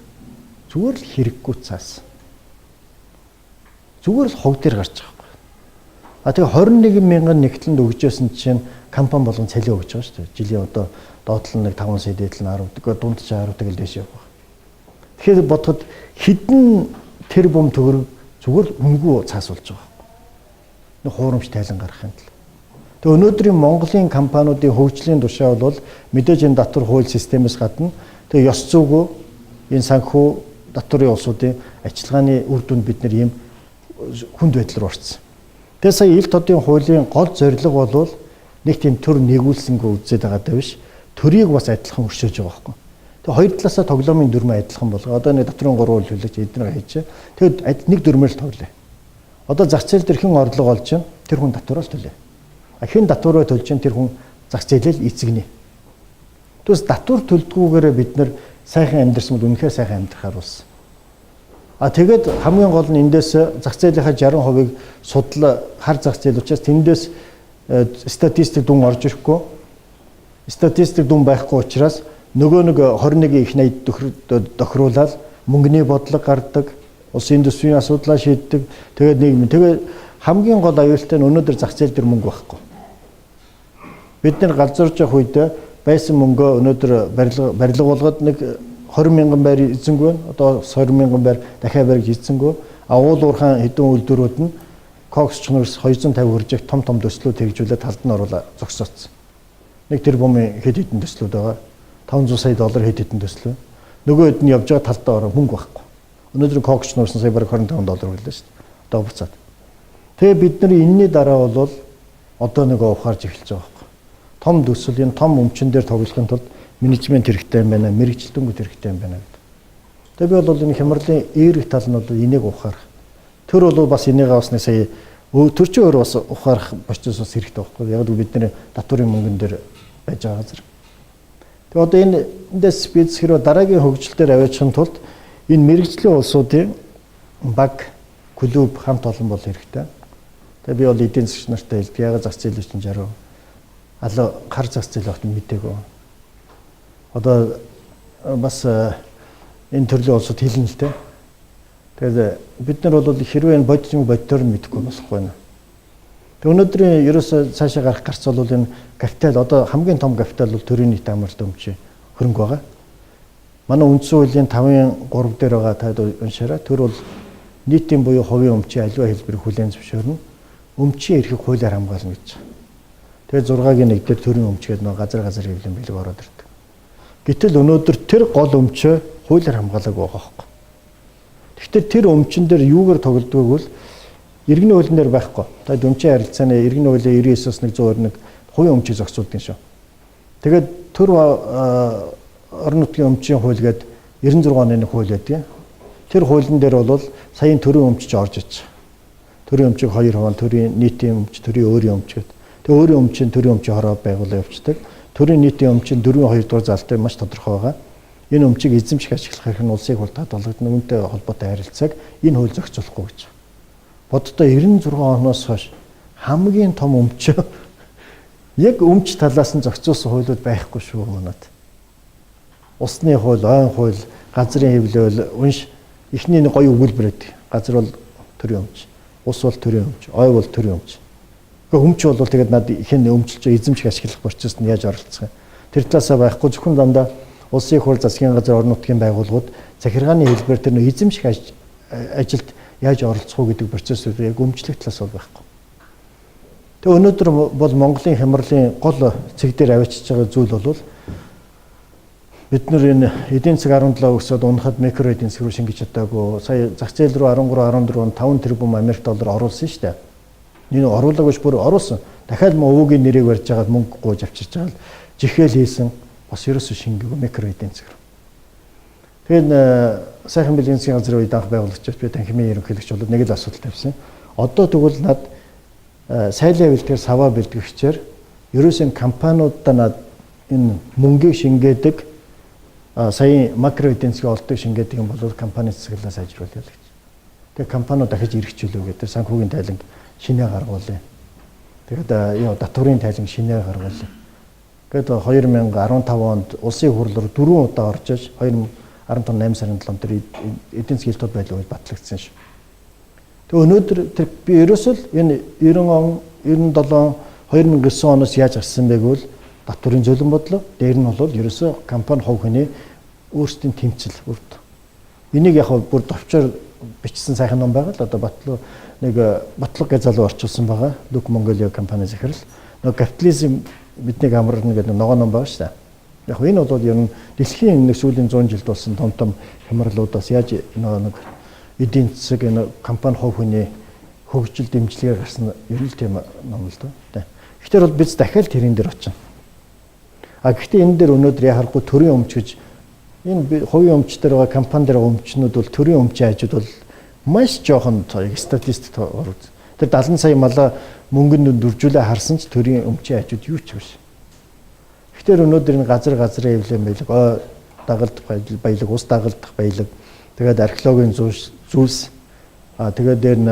зүгээр л хэрэггүй цаас. Зүгээр л хог дээр гарч байгаа байхгүй. А тэгээ 21 мянган нэгтлэнд өгчөөсөн чинь компани болгон цалин өгч байгаа шүү дээ. Жилийн одоо доотлол нэг 5 сая дээдл нь 10, дунд чинь 10 тэгэл дээш явах. Тэгэхээр бодоход хэдэн тэр бум төгрөг зүгээр л үнгүй цаас болж байгаа байхгүй. Нэг хуурамч тайлан гаргахын тулд. Тэгээ өнөөдрийн Монголын компаниудын хөгжлийн тушаа бол мэдээж энэ татвар хууль системээс гадна тэгээ ёс зүйгөө энэ санхүү татварын улсуудын ажиллагааны үр дүнд бид нэр ийм хүнд байдал руу орсон. Тэгээ сая ил тодын хуулийн гол зорилго бол нэг тийм төр нэгүүлсэнгөө үзээд байгаа даа биш. Төрийг бас адилхан өршөөж байгаа байхгүй. Тэгээ хоёр талаасаа тоглоомын дүрмээ адилхан болгоо. Одоо нэг татварын 3 хууль хүлээж эдгээр хийж. Тэгэд нэг дүрмээр л тоглоё. Одоо зах зээл дээр хэн орлого олж чинь тэр хүн татвараа л төлөө. А хэн татвараа төлж чинь тэр хүн зах зээлээ л эзэгнэ. Тэгвэл татвар төлдгүүгээрээ бид нэр сайхан амьдарсан бол үнэхээр сайхан амьдрахаар болсон. А тэгээд хамгийн гол нь эндээс зах зээлийнхаа 60%-ыг судал хар зах зээл учраас тэндээс статистик дүн орж ирэхгүй. Статистик дүн байхгүй учраас нөгөө нэг 21 их 80 тохируулаад мөнгөний бодлого гардаг, улсын төсвийн асуудлаа шийддэг. Тэгээд нийгэм тэгээд хамгийн гол аюултай нь өнөөдөр зах зээл дээр мөнгө байхгүй. Бид нар галзуурж явах үед байсан мөнгөө өнөөдөр барилга болгоод нэг 20 мянган байр эзэнгүй байна. Одоо 20 мянган байр дахиад барьж эзэнгүй. А уул уурхаан хэдэн үйлдвэрүүд нь кокс чонорс 250 хүржих том том төслүүд хэрэгжүүлээд талд нь оруулаа зогсооцсон. Нэг тэрбумын хэд хэдэн төслүүд байгаа. 500 сая доллар хэд хэдэн төслөө. Нөгөө хэд нь явж байгаа талдаа ороо мөнгө байхгүй. Өнөөдөр кокс чонорсон сая бараг 25 доллар хүлээ шүү дээ. Одоо буцаад. Тэгээ бид нар энэний дараа бол одоо нэг ухаарч эхэлж байгаа байхгүй. Том төсөл энэ том өмчөн дээр тоглохын тулд менежмент хэрэгтэй юм байна, мэрэгжилтэнгүүд хэрэгтэй юм байна гэдэг. Тэгээ би бол энэ хямралын эерэг тал нь бол энийг ухаарах. Тэр бол бас энийг бас нэг сая тэр чинь өөр бас ухаарах процесс бас хэрэгтэй байхгүй. Яг л бид нэр татварын мөнгөн дээр байж байгаа газар. Тэгээ одоо энэ эндээс бизнес хэрвээ дараагийн хөгжил дээр аваачихын тулд энэ мэрэгжлийн улсуудын баг, клуб хамт олон бол хэрэгтэй. Тэгээ би бол эдийн засгч нартай хэлдэг. Яг зах зээл чинь 60 алаа хар зах зээл багт мдээгүй. Одоо бас энэ төрлийн улсууд хэлнэ л дээ. Тэгээд бид нар бол хэрвээ энэ бодит юм боддоор нь мэдэхгүй болохгүй байна. Тэгээд өнөөдрийн ерөөсөө цаашаа гарах гарц бол энэ капитал одоо хамгийн том капитал бол төрийн нийт амралт өмчийн хөрөнгө байгаа. Манай үндсэн хуулийн 5-ын 3 дээр байгаа таад уншаарай. Төр бол нийтийн буюу хувийн өмчийн аливаа хэлбэрийг хүлээн зөвшөөрнө. Өмчийн эрхийг хуулиар хамгаална гэж. Тэгээд 6-гийн 1 дээр төрийн өмч гэдэг нөө газар хэвлэн бэлэг ороод ирдэг. Гэтэл өнөөдөр тэр гол өмчөө хуулиар хамгаалаагүй байгаа хөөхгүй. Гэхдээ тэр өмчөн дээр юугаар тоглодог вэ гэвэл иргэний хуулийн дээр байхгүй. Та өмчийн харилцааны иргэний хуулийн 99-оос 121 хувийн өмчийг зохицуулдаг юм шүү. Тэгээд төр орон нутгийн өмчийн хууль гээд 96 оны нэг хууль байдаг. Тэр хуулийн дээр бол саяын төрийн өмч ч орж иж. Төрийн өмчийг хоёр хаваан төрийн нийтийн өмч, төрийн өөрийн өмч гэдэг. Тэгээ өөрийн өмчийн төрийн өмчийн хороо байгуулаа явцдаг. Төрийн нийтийн өмчийн 4-2 дугаар залтай маш тодорхой байгаа. Энэ өмчийг эзэмших ашиглах эрх нь улсын хурдад болгогдно. Үүнтэй холбоотой харилцааг энэ хууль зохицуулахгүй гэж. Боддоо 96 оноос хойш хамгийн том өмч яг өмч талаас нь зохицуулсан хуулиуд байхгүй шүү манад. Усны хууль, ойн хууль, газрын хэвлэл, унш эхний нэг гоё өгүүлбэр байдаг. Газар бол төрийн өмч, ус бол төрийн өмч, ой бол төрийн өмч. Гэхдээ өмч бол тэгээд над ихэн өмчилж эзэмших ашиглах процессд нь яаж оролцох юм. Тэр талаасаа байхгүй зөвхөн дандаа улсын их хурл засгийн газар орон нутгийн байгууллагууд захиргааны хэлбэр тэр нөө эзэмших ажилд яаж оролцох уу гэдэг процессыг яг өмчлөх талаас бол байхгүй. Тэгээ өнөөдөр бол Монголын хямралын гол цэг дээр авчиж байгаа зүйл бол бид нар энэ эдийн засаг 17 өсөд унахад микро эдийн засаг руу шингэж чадаагүй. Сая зах зээл рүү 13 14 он 5 тэрбум Америк доллар оруулсан шүү дээ. Энэ оруулаагүй ш бүр оруулсан. Дахиад мөн өвөгийн нэрийг барьж байгаад мөнгө гуйж авчирч байгаа л жихээл хийсэн бас ерөөсөө шингээгүй микро эдийн засаг. Тэгээд сайхан бэлгийн засгийн газрын үед анх байгуулагч би танхимын ерөнхийлөгч болоод нэг л асуудал тавьсан. Одоо тэгвэл над сайлын бэлтгэр саваа бэлтгэгчээр ерөөсөө компаниудаа над энэ мөнгийг шингээдэг саяын макро эдийн засгийн олддог шингээдэг юм бол компани засаглалаа сайжруулъя л гэж. Тэгээ компаниуд дахиж эргэжүүлэв гэдэг санхүүгийн тайланг шинэ гаргуулъя. Тэгээд яа татварын тайланг шинэ гаргуулъя. Гээд 2015 онд улсын хурл руу 4 удаа орж иж 2015 8 сарын 7 тэр эдийн засгийн хил тод байдлын хууль батлагдсан шүү. Тэгээ өнөөдөр тэр би ерөөсөө л энэ 90 он 97 2009 оноос яаж гарсан бэ гэвэл татварын зөвлөн бодлого дээр нь бол ерөөсөө компани хувь хүний өөрсдийн тэмцэл бүрд. Энийг яг бүр товчоор бичсэн сайхан ном байгаа л одоо батлуу нэг Батлаг гэж залуу орчуулсан байгаа. Люк Монголиа компани захирал. Нөгөө капитализм биднийг амарна гэдэг ногоон ном байгаа шүү дээ. Яг энэ бол ер нь дэлхийн нэг сүүлийн 100 жилд болсон том том хямралуудаас яаж нэг эдийн засаг энэ компани хувь хүний хөгжил дэмжлэгээр гарсан ер нь л тийм ном л доо. Тэгэхээр бол бид дахиад тэрэн дээр очино. А гэхдээ энэ дээр өнөөдөр яхахгүй төрийн өмч гэж энэ хувийн өмч дээр байгаа компани дээр байгаа өмчнүүд бол төрийн өмчийн хажууд бол маш жоохон статистик орууд. Тэр 70 сая малаа мөнгөнд дөржүүлээ харсан ч төрийн өмчийн хажууд юу ч биш. Тэгэхээр өнөөдөр энэ газар газрын хэвлэн байлаг дагалдах баялаг, ус дагалдах баялаг, тэгээд археологийн зүйлс, тэгээд дээр нь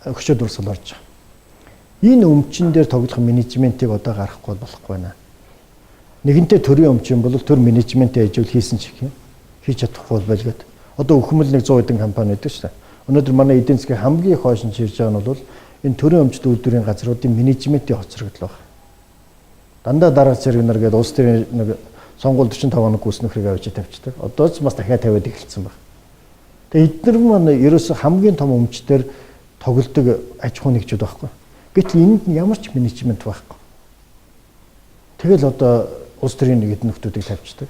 хөшөө дурсгал орж байгаа. Энэ өмчин дээр тоглох менежментийг одоо гаргахгүй болохгүй байна. Нэгэнтээ төрийн өмчин бол төр менежментийн ажил хийсэн ч их юм. Хийж чадахгүй бол байлгаад. Одоо өхмөл нэг 100 хэдэн компани байдаг шүү дээ. Өнөөдөр манай эдийн засгийн хамгийн их хойш нь чирж байгаа нь бол энэ төрийн өмчт үйлдвэрийн газруудын менежментийн хоцрогдол байна. Дандаа дарга зэрэг нар гээд улс төрийн нэг сонгуул 45 хоног гүйс нөхрийг авчиж тавьчихдаг. Одоо ч бас дахиад тавиад эхэлсэн байна. Тэгээ эднэр маань ерөөсө хамгийн том өмчтөр тоглодог аж ахуйн нэгжүүд байхгүй. Гэтэл энд нь ямар ч менежмент байхгүй. Тэгэл одоо улс төрийн нэг хэдэн нөхдүүдийг тавьчихдаг.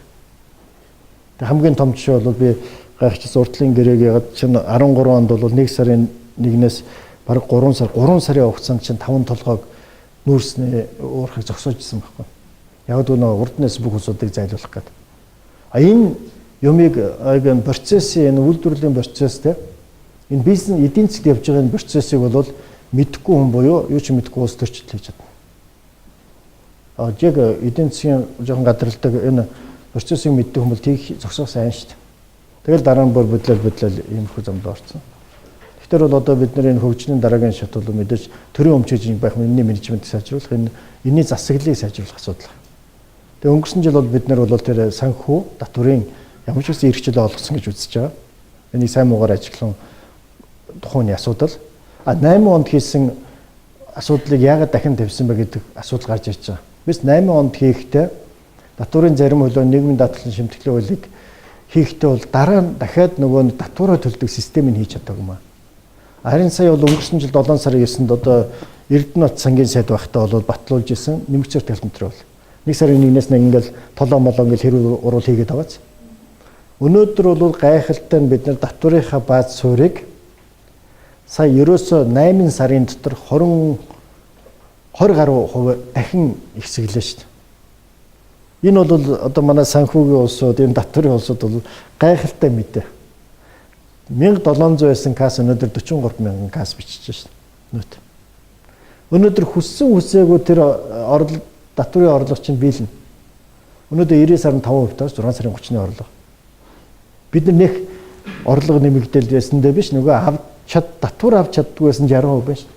Тэг хамгийн том жишээ бол би гайхчихсан уртлын гэрээг ягаад чинь 13 онд бол 1 сарын 1-ээс бараг 3 сар 3 сарын хугацаанд чинь 5 толгойг нүүрсний уурхыг зогсоож исэн байхгүй. Яг л нөө урднаас бүх улсуудыг зайлуулах гэдэг. А энэ юмыг энэ процессын энэ үйлдвэрлэлийн процесс те энэ бизнес эдийн засгт явж байгаа энэ процессыг бол мэдэхгүй хүн буюу юу ч мэдэхгүй улс төрчид хийж чадна. А яг эдийн засгийн жоохон гадралдаг энэ процессыг мэддэг хүн бол тийг зогсоох сайн шүү дээ. Тэгэл дараа нь бүр бодлол иймэрхүү замд орсон. Тэгэхээр бол одоо бид нар энэ хөгжлийн дараагийн шат бол мэдээж төрийн өмчөж байх энэний менежментийг сайжруулах, энэ энэний засаглалыг сайжруулах асуудал. Тэгээ өнгөрсөн жил бол бид нар бол тэр санхүү татварын ямар ч үсэн эрхчлөө олгосон гэж үзэж байгаа. Энийг сайн муугаар ажиглан тухайн асуудал. А 8 онд хийсэн асуудлыг яагаад дахин тавьсан бэ гэдэг асуудал гарч ирж байгаа. Бид 8 онд хийхдээ татварын зарим хөлөө нийгмийн даатгалын шимтгэлийн хуулийг хийхдээ бол дараа нь дахиад нөгөө татвараа төлдөг системийг хийж чадаагүй маа. Харин сая бол өнгөрсөн жил 7 сарын 9-нд одоо Эрдэнэт сангийн сайд байхдаа бол батлуулж исэн нэмэгцээр талбар бол 1 сарын 1-ээс нэг ингээл толоо молоо ингээл хэрэг уруул хийгээд байгааз. Өнөөдөр бол гайхалтай нь бид нар татварынхаа бааз суурийг сая ерөөсөө 8 сарын дотор 20 гаруй хувь дахин ихсгэлээ шүү дээ. Энэ бол одоо манай санхүүгийн улсууд, энэ татварын улсууд бол гайхалтай мэдээ. 1700 байсан касс өнөөдөр 43 мянган касс бичиж шээ. Нөт. Өнөөдөр хүссэн хүсээгүй тэр орлого татварын орлого чинь биелнэ. Өнөөдөр 90 сарын 5% таас 6 сарын 30-ны орлого. Бид нар нэх орлого нэмэгдэл байсан дэ биш нөгөө авч чад татвар авч чаддгүй байсан 60% байна шүү.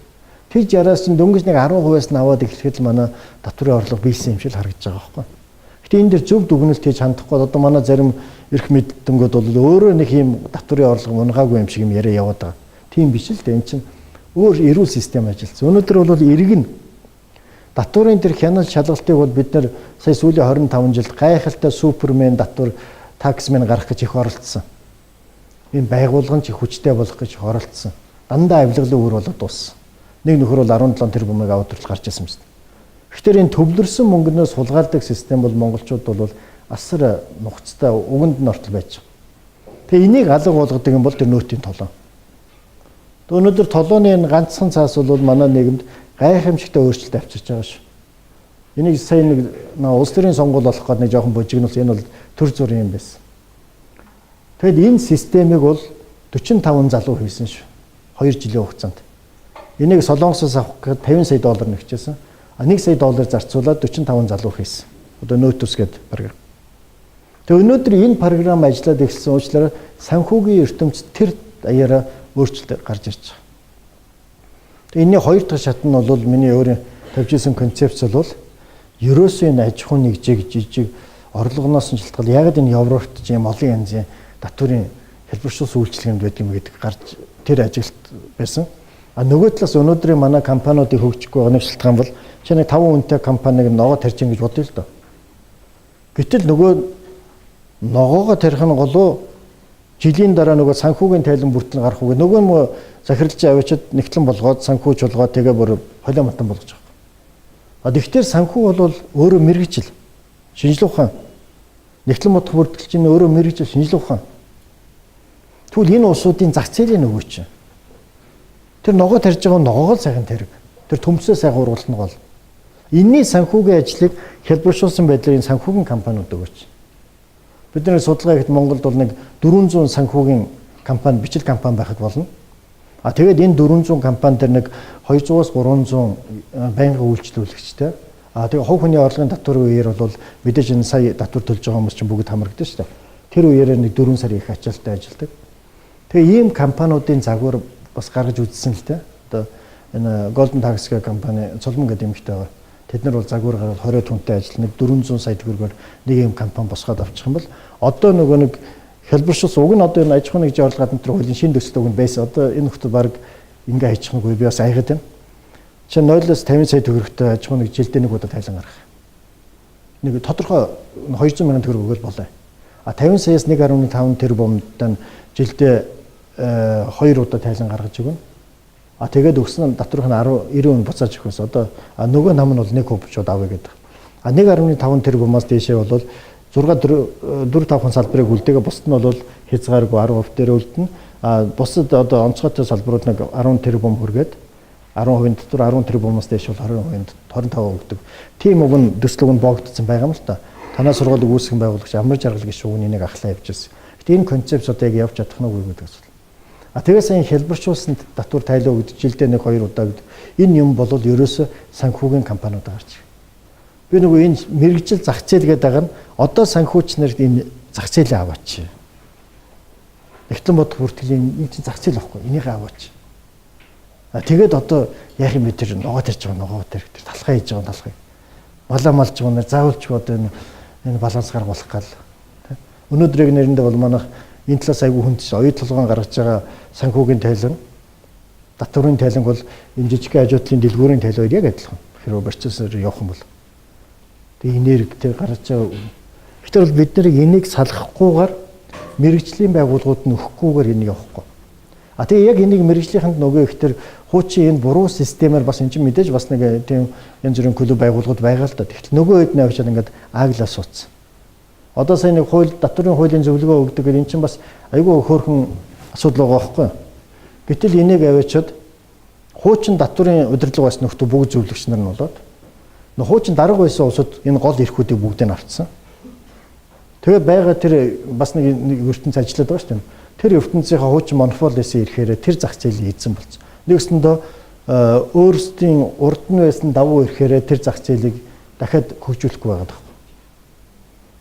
Тэр 60-аас нь дөнгөж нэг 10%-аас нь аваад эхлэхэд л манай татварын орлого биелсэн юм шиг харагдаж байгаа байхгүй. Гэтэ энэ дэр зөв дүгнэлт хийж хандахгүй одоо манай зарим эрх мэдэлтэнгүүд бол өөрөө нэг юм татварын орлого унгаагүй юм шиг юм яриа яваад байгаа. Тийм биш л дээ. Энэ чинь өөр эрүүл систем ажилласан. Өнөөдөр бол иргэн татварын тэр хянал шалгалтыг бол бид нар сая сүүлийн 25 жилд гайхалтай супермен татвар таксмен гарах гэж их оролцсон. Энэ байгууллага нь ч их хүчтэй болох гэж их оролцсон. Дандаа авилгалын үр болоод дууссан. Нэг нөхөр бол 17 тэрбумыг аваад хүртэл гарч ирсэн юм байна. Тэгэхээр энэ төвлөрсөн мөнгнөөс хулгайлдаг систем бол монголчууд бол асар нухацтай уганд нь ортол байж байгаа. Тэгээ энийг алга болгодог юм бол тэр нөөтийн толон. Өнөөдөр толооны энэ ганцхан цаас бол манай нийгэмд гайхамшигтай өөрчлөлт авчирч байгаа шүү. Энийг сая нэг улс төрийн сонгуул болох гээд нэг жоохон божигнуулсан. Энэ бол төр зүрийн юм байсан. Тэгэд энэ системийг бол 45 залуу хийсэн шүү. 2 жилийн хугацаанд. Энийг Солонгосоос авах гээд 50 сая доллар нэгчээсэн. А 1 сая доллар зарцуулаад 45 залуу хийсэн. Одоо нөөтөс гэдэг програм. Тэгээ өнөөдөр энэ програм ажиллаад эхэлсэн уучлаарай санхүүгийн ертөнцид тэр даяараа өөрчлөлт гарч ирж байгаа. Тэгээ энэний хоёр дахь шат нь бол миний өөрийн тавьж исэн концепц бол ерөөсөө энэ аж ахуйн нэгжийг жижиг орлогоноос нь шалтгаал яг энэ Европт ч юм олон янзын татварын хэлбэршүүлсэн үйлчилгээнд байдаг юм гэдэг гарч тэр ажиглалт байсан. А нөгөө талаас өнөөдрийн манай компаниудыг хөгжихгүй байгаа нэг шалтгаан бол чи нэг 5 үнэтэй компаниг ногоо тарьж ин гэж бодъё л доо. Гэтэл нөгөө ногоогоо тарих нь голуу жилийн дараа нөгөө санхүүгийн тайлан бүртгэл гарах үгүй нөгөө нь захирлж авчиад нэгтлэн болгоод санхүү чулгаа тэгээ бүр холио матан болгож байгаа. А тэгтэр санхүү бол өөрөө мэрэгжил шинжлэх ухаан нэгтлэн бодох бүртгэл чинь өөрөө мэрэгжил шинжлэх ухаан. Тэгвэл энэ улсуудын зах зээлийн нөгөө чинь тэр ногоо тарьж байгаа ногоогоо л сайхан тариг. Тэр төмсөө сайхан ургалт нь гол. Энийний санхүүгийн ажлыг хялбаршуулсан байдлаар энэ санхүүгийн компаниуд өгөөч. Бид нар судалгаа хийхэд Монголд бол нэг 400 санхүүгийн компани, бичил компани байхад болно. А тэгээд энэ 400 компани дээр нэг 200-аас 300 байнгын үйлчлүүлэгчтэй. А тэгээ хувь хүний орлогын татварын үеэр бол мэдээж энэ сая татвар төлж байгаа хүмүүс чинь бүгд хамрагдана шүү дээ. Тэр үеэрээ нэг 4 сар их ачаалттай ажилладаг. Тэгээ ийм компаниудын загвар бас гаргаж үзсэн л дээ. Одоо энэ Golden Tax гэх компани Цолмон гэдэг эмэгтэй байгаа. Тэд нар бол загвар гаргаад 20 хүнтэй ажиллана. Нэг 400 сая төгрөгөөр нэг ийм компани босгоод авчих юм бол одоо нөгөө нэг хэлбэршүүлсэн уг нь одоо энэ аж ахуйн нэгжийн орлого гадна тэр хуулийн шинэ төсөл уг нь байсан. Одоо энэ хүмүүс баг ингээ хайчих нүггүй би бас айгаад байна. Чи 0-оос 50 сая төгрөгтэй аж ахуйн нэг жилдээ нэг удаа тайлан гаргах. Нэг тодорхой 200 мянган төгрөг өгөөл болоо. А 50 саяас 1.5 тэрбумтай жилдээ 2 удаа тайлан гаргаж өгнө. А тэгээд өгсөн татврын 10 90% буцааж өгөх байсан. Одоо нөгөө нам нь бол 1% шууд авъя гэдэг. А 1.5 тэрбумаас дээшээ бол 6 4 5 салбарыг үлдээгээ бусд нь бол хязгааргүй 10% дээр үлдэнэ. А бусад одоо онцгойтой салбарууд нэг 10 тэрбум хүргээд 10% дотор 10 тэрбумаас дээш бол 20% 25% өгдөг. Тийм уг нь төсөл уг нь боогдсон байгаа юм л та. Танаа сургуулийг үүсгэн байгуулагч Амар Жаргал гишүүн энийг ахлаа явж байсан. Гэтэ энэ концепц одоо яг явж чадах нь үгүй гэдэг асуудал. А тэгээс энэ хэлбэршүүлсэн татвар тайлаа өгдөг жилдээ нэг хоёр удаа гэдэг. Энэ юм бол ерөөсө санхүүгийн компаниуд гарч ирэх. Би нөгөө энэ мэрэгжил зах зээл гэдэг байгаа нь одоо санхүүч нарт энэ зах зээлээ аваач. Нэгтлэн бодох бүртгэлийн энэ чинь зах зээл байхгүй. Энийг аваач. А тэгээд одоо яах юм бэ, тэр ногоо тарж байгаа ногоо тэр талхай хийж байгаа талхай. Малаа малж байгаа заавалч одоо энэ баланс гаргуулах гал. Өнөөдөр яг нэрэндээ бол манайх энэ талаас айгүй хүнд оюу толгоон гаргаж байгаа санхүүгийн тайлан, татварын тайланг бол энэ жижиг ажуудлын дэлгүүрийн тайл хоёр яг адилхан. Хэрвээ процессор явах юм бол. Тэгээ энерги тэр гаргаж байгаа. Тэгэхээр бол бид нэр энийг салгахгүйгээр мэрэгжлийн байгууллагууд нь өгөхгүйгээр энийг явахгүй. А тэгээ яг энийг мэрэгжлийнхэнд нөгөө их тэр хуучин энэ буруу системээр бас эн чинь мэдээж бас нэг тийм янз бүрийн клуб байгууллагууд байгаа л да. Тэгтэл нөгөө хэд нь авчиад ингээд ааглаа сууцсан. Одоо сая нэг хууль татварын хуулийн зөвлөгөө өгдөг гэдэг эн чинь бас айгүй хөөрхөн асуудал байгаа байхгүй. Гэтэл энийг аваачаад хуучин татварын удирдлага байсан нөхдөө бүгд зөвлөгч нар нь болоод нөх хуучин дарга байсан улсууд энэ гол эрхүүдийг бүгдийг нь авцсан. Тэгээд байгаа тэр бас нэг ертөнц ажиллаад байгаа шүү дээ. Тэр ертөнцийнхаа хуучин монопол байсан эрхээрээ тэр зах зээлийг эзэн болсон. Нэгсэндээ өөрсдийн урд нь байсан давуу эрхээрээ тэр зах зээлийг дахиад хөгжүүлэхгүй байгаа даа.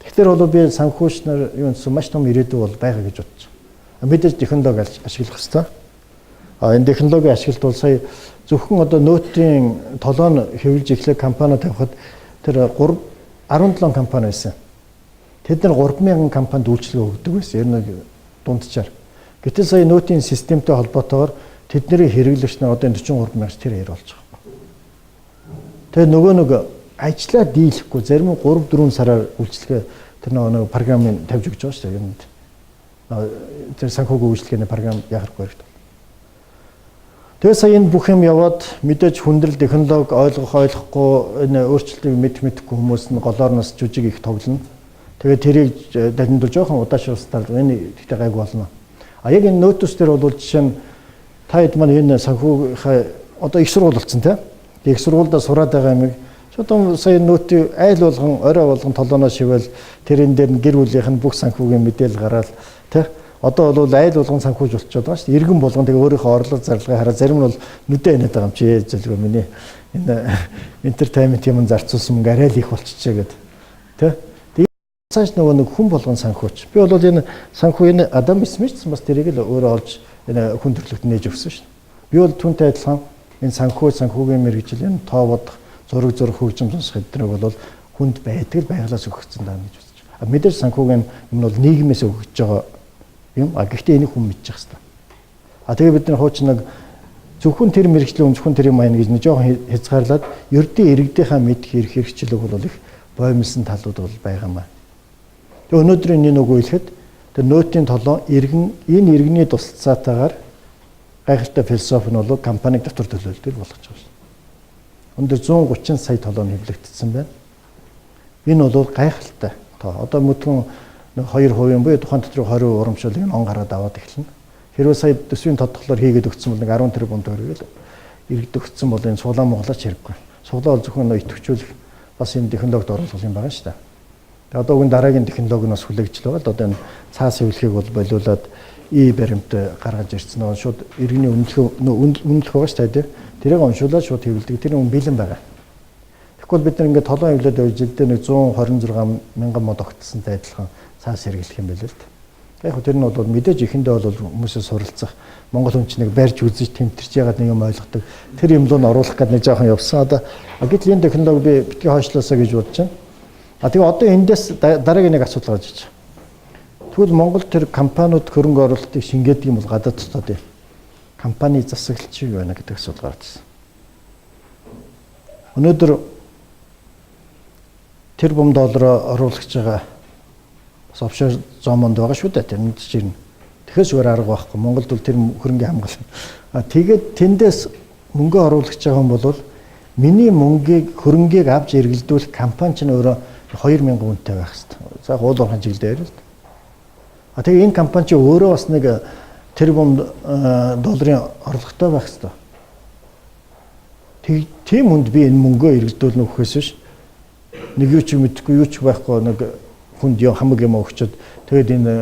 Тэгэхээр бол би санхүүч нар юу гэсэн маш том ирээдүй бол байгаа гэж бодож байна. Мэдээж технологи ашиглах хэрэгтэй. А энэ технологийн ашиглалт бол сая зөвхөн одоо нөөтийн толгойн хэвлэж эхлэх компани тавихад тэр 3 17 компани байсан. Тэд нар 3000 компанид үйлчилгээ өгдөг байсан. Ер нь дунджаар. Гэтэл сая нөөтийн системтэй холбоотойгоор тэдний хэрэглэгч нар одоо энэ 43 мянга тэр хоёр болж байгаа. Тэгээ нөгөө нэг ажлаа дийлэхгүй зарим нь 3 4 сараар үйлчилгээ тэр нөгөө програмыг тавьж өгч байгаа шүү дээ. Юмд. Тэр санхүүгийн үйлчилгээний програм яхахгүй хэрэгтэй. Тэгээ сая энэ бүх юм яваад мэдээж хүндрэл технологи ойлгох ойлгохгүй энэ өөрчлөлтийг мэдэхгүй хүмүүс нь голоор нас жүжиг их тоглоно. Тэгээ тэрийг далиндуул жоохон удаашруулсан энэ гэхдээ гайгүй болно. А яг энэ нөөтөс дээр бол жишээ нь та хэд маань энэ санхүүгийнхаа одоо их сургууль болсон тийм. Их сургуульдаа сураад байгаа юмыг одоо сая нөөтийн айл болгон орой болгон толгооноо шивэл тэрэн дээр нь гэр бүлийнх нь бүх санхүүгийн мэдээлэл гараад тийм. Одоо бол айл болгон санхүүж болчиход байгаа шүү дээ. Иргэн болгон тэгээ өөрийнхөө орлого зарлагыг хараа зарим нь бол нүдэ инээд байгаа юм чи зэлгөө миний энэ entertainment юм зарцуулсан мөнгө арай л их болчихжээ гэд. Тэ? Тэгээ цааш нөгөө нэг хүн болгон санхүүч. Би бол энэ санхүү энэ Адам Смит бас тэрийг л өөрөө олж энэ хүн төрөлхтөнд нээж өгсөн шүү дээ. Би бол түүнтэй адилхан энэ санхүү санхүүгийн мэргэжил энэ тоо бодох, зураг зурх хөгжим сонсох эднийг бол хүнд байдаг л байгалаас өгөгдсөн даа гэж үзэж байгаа. Мэдээж санхүүгийн юм бол нийгмээс өгөгдөж байгаа юм. А гэхдээ энийг хүн мэдчих хэвээр. А тэгээ бид нар хуучин нэг зөвхөн тэр мэргэжлийн зөвхөн тэр юм аяна гэж нэг жоохон хязгаарлаад ердийн иргэдийнхаа мэдэх эрх хэрэгчлэг бол их боомлсон талууд бол байгаа юм аа. Тэгээ өнөөдрийн энэ үгүй хэлэхэд тэр нөөтийн толон иргэн энэ иргэний тусалцаатайгаар гайхалтай философи нь бол компаниг татвар төлөөлдөг болгож байгаа шин. Өндөр 130 сая толон хэвлэгдсэн байна. Энэ бол гайхалтай. Одоо мөдгөн 2% буюу тухайн дотрын 20% урамшууллыг он гаргаад аваад эхэлнэ. Хэрвээ сая төсвийн тодтолоор хийгээд өгсөн бол нэг 10 тэрбум төгрөг л иргэд өгсөн бол энэ сулаа моглооч хэрэггүй. Суглаа бол зөвхөн идэвхжүүлэх бас энэ технологид оруулах юм байгаа шүү дээ. Тэгээ одоо уг нь дараагийн технологи нь бас хүлээгдэл байгаа л одоо энэ цаас хэвлэхийг бол болиулаад и баримт гаргаж ирсэн нь шууд иргэний үнэлэх үнэлэх байгаа шүү дээ. Тэрийг уншуулаад шууд хэвлэдэг. Тэр үн бэлэн байгаа. Тэгэхгүй бид нар ингээд толгойн хэвлээд байж жилдээ нэг 126 мянган мод огтсонтай адилхан цаас хэрэглэх юм байл л дээ. Яг тэр нь бол мэдээж эхэндээ бол хүмүүсээ суралцах, Монгол хүн чинь нэг барьж үзэж тэмтэрч яагаад нэг юм ойлгодог. Тэр юм руу н оруулах гэдэг нэг жоохон явсан. Одоо гэтэл энэ технологи би битгий хойшлоосаа гэж бодож байна. А тэгээ одоо эндээс дараагийн нэг асуудал гарч иж байгаа. Тэгвэл Монгол тэр компаниуд хөрөнгө оруулалтыг шингээдэг юм бол гадаад дотоод компани засаглалч юу байна гэдэг асуудал гарч ирсэн. Өнөөдөр тэр бум доллароо оруулах гэж байгаа бас офшор зоомонд байгаа шүү дээ. Тэр нь чинь тэгэхээс өөр арга байхгүй. Монголд бол тэр хөрөнгө хамгаална. А тэгээд тэндээс мөнгө оруулах гэж байгаа юм бол миний мөнгийг хөрөнгийг авч эргэлдүүлэх компани чинь өөрөө 2000 үнэтэй байх хэрэгтэй. За уул уурхайн чиглэлээр л. А тэгээ энэ компани чинь өөрөө бас нэг тэр бум долларын орлоготой байх хэрэгтэй. Тийм хүнд би энэ мөнгөө эргэлдүүлнэ гэхээс биш нэг юу ч мэдэхгүй, юу ч байхгүй нэг хүнд хамаг юм өгчөөд тэгээд энэ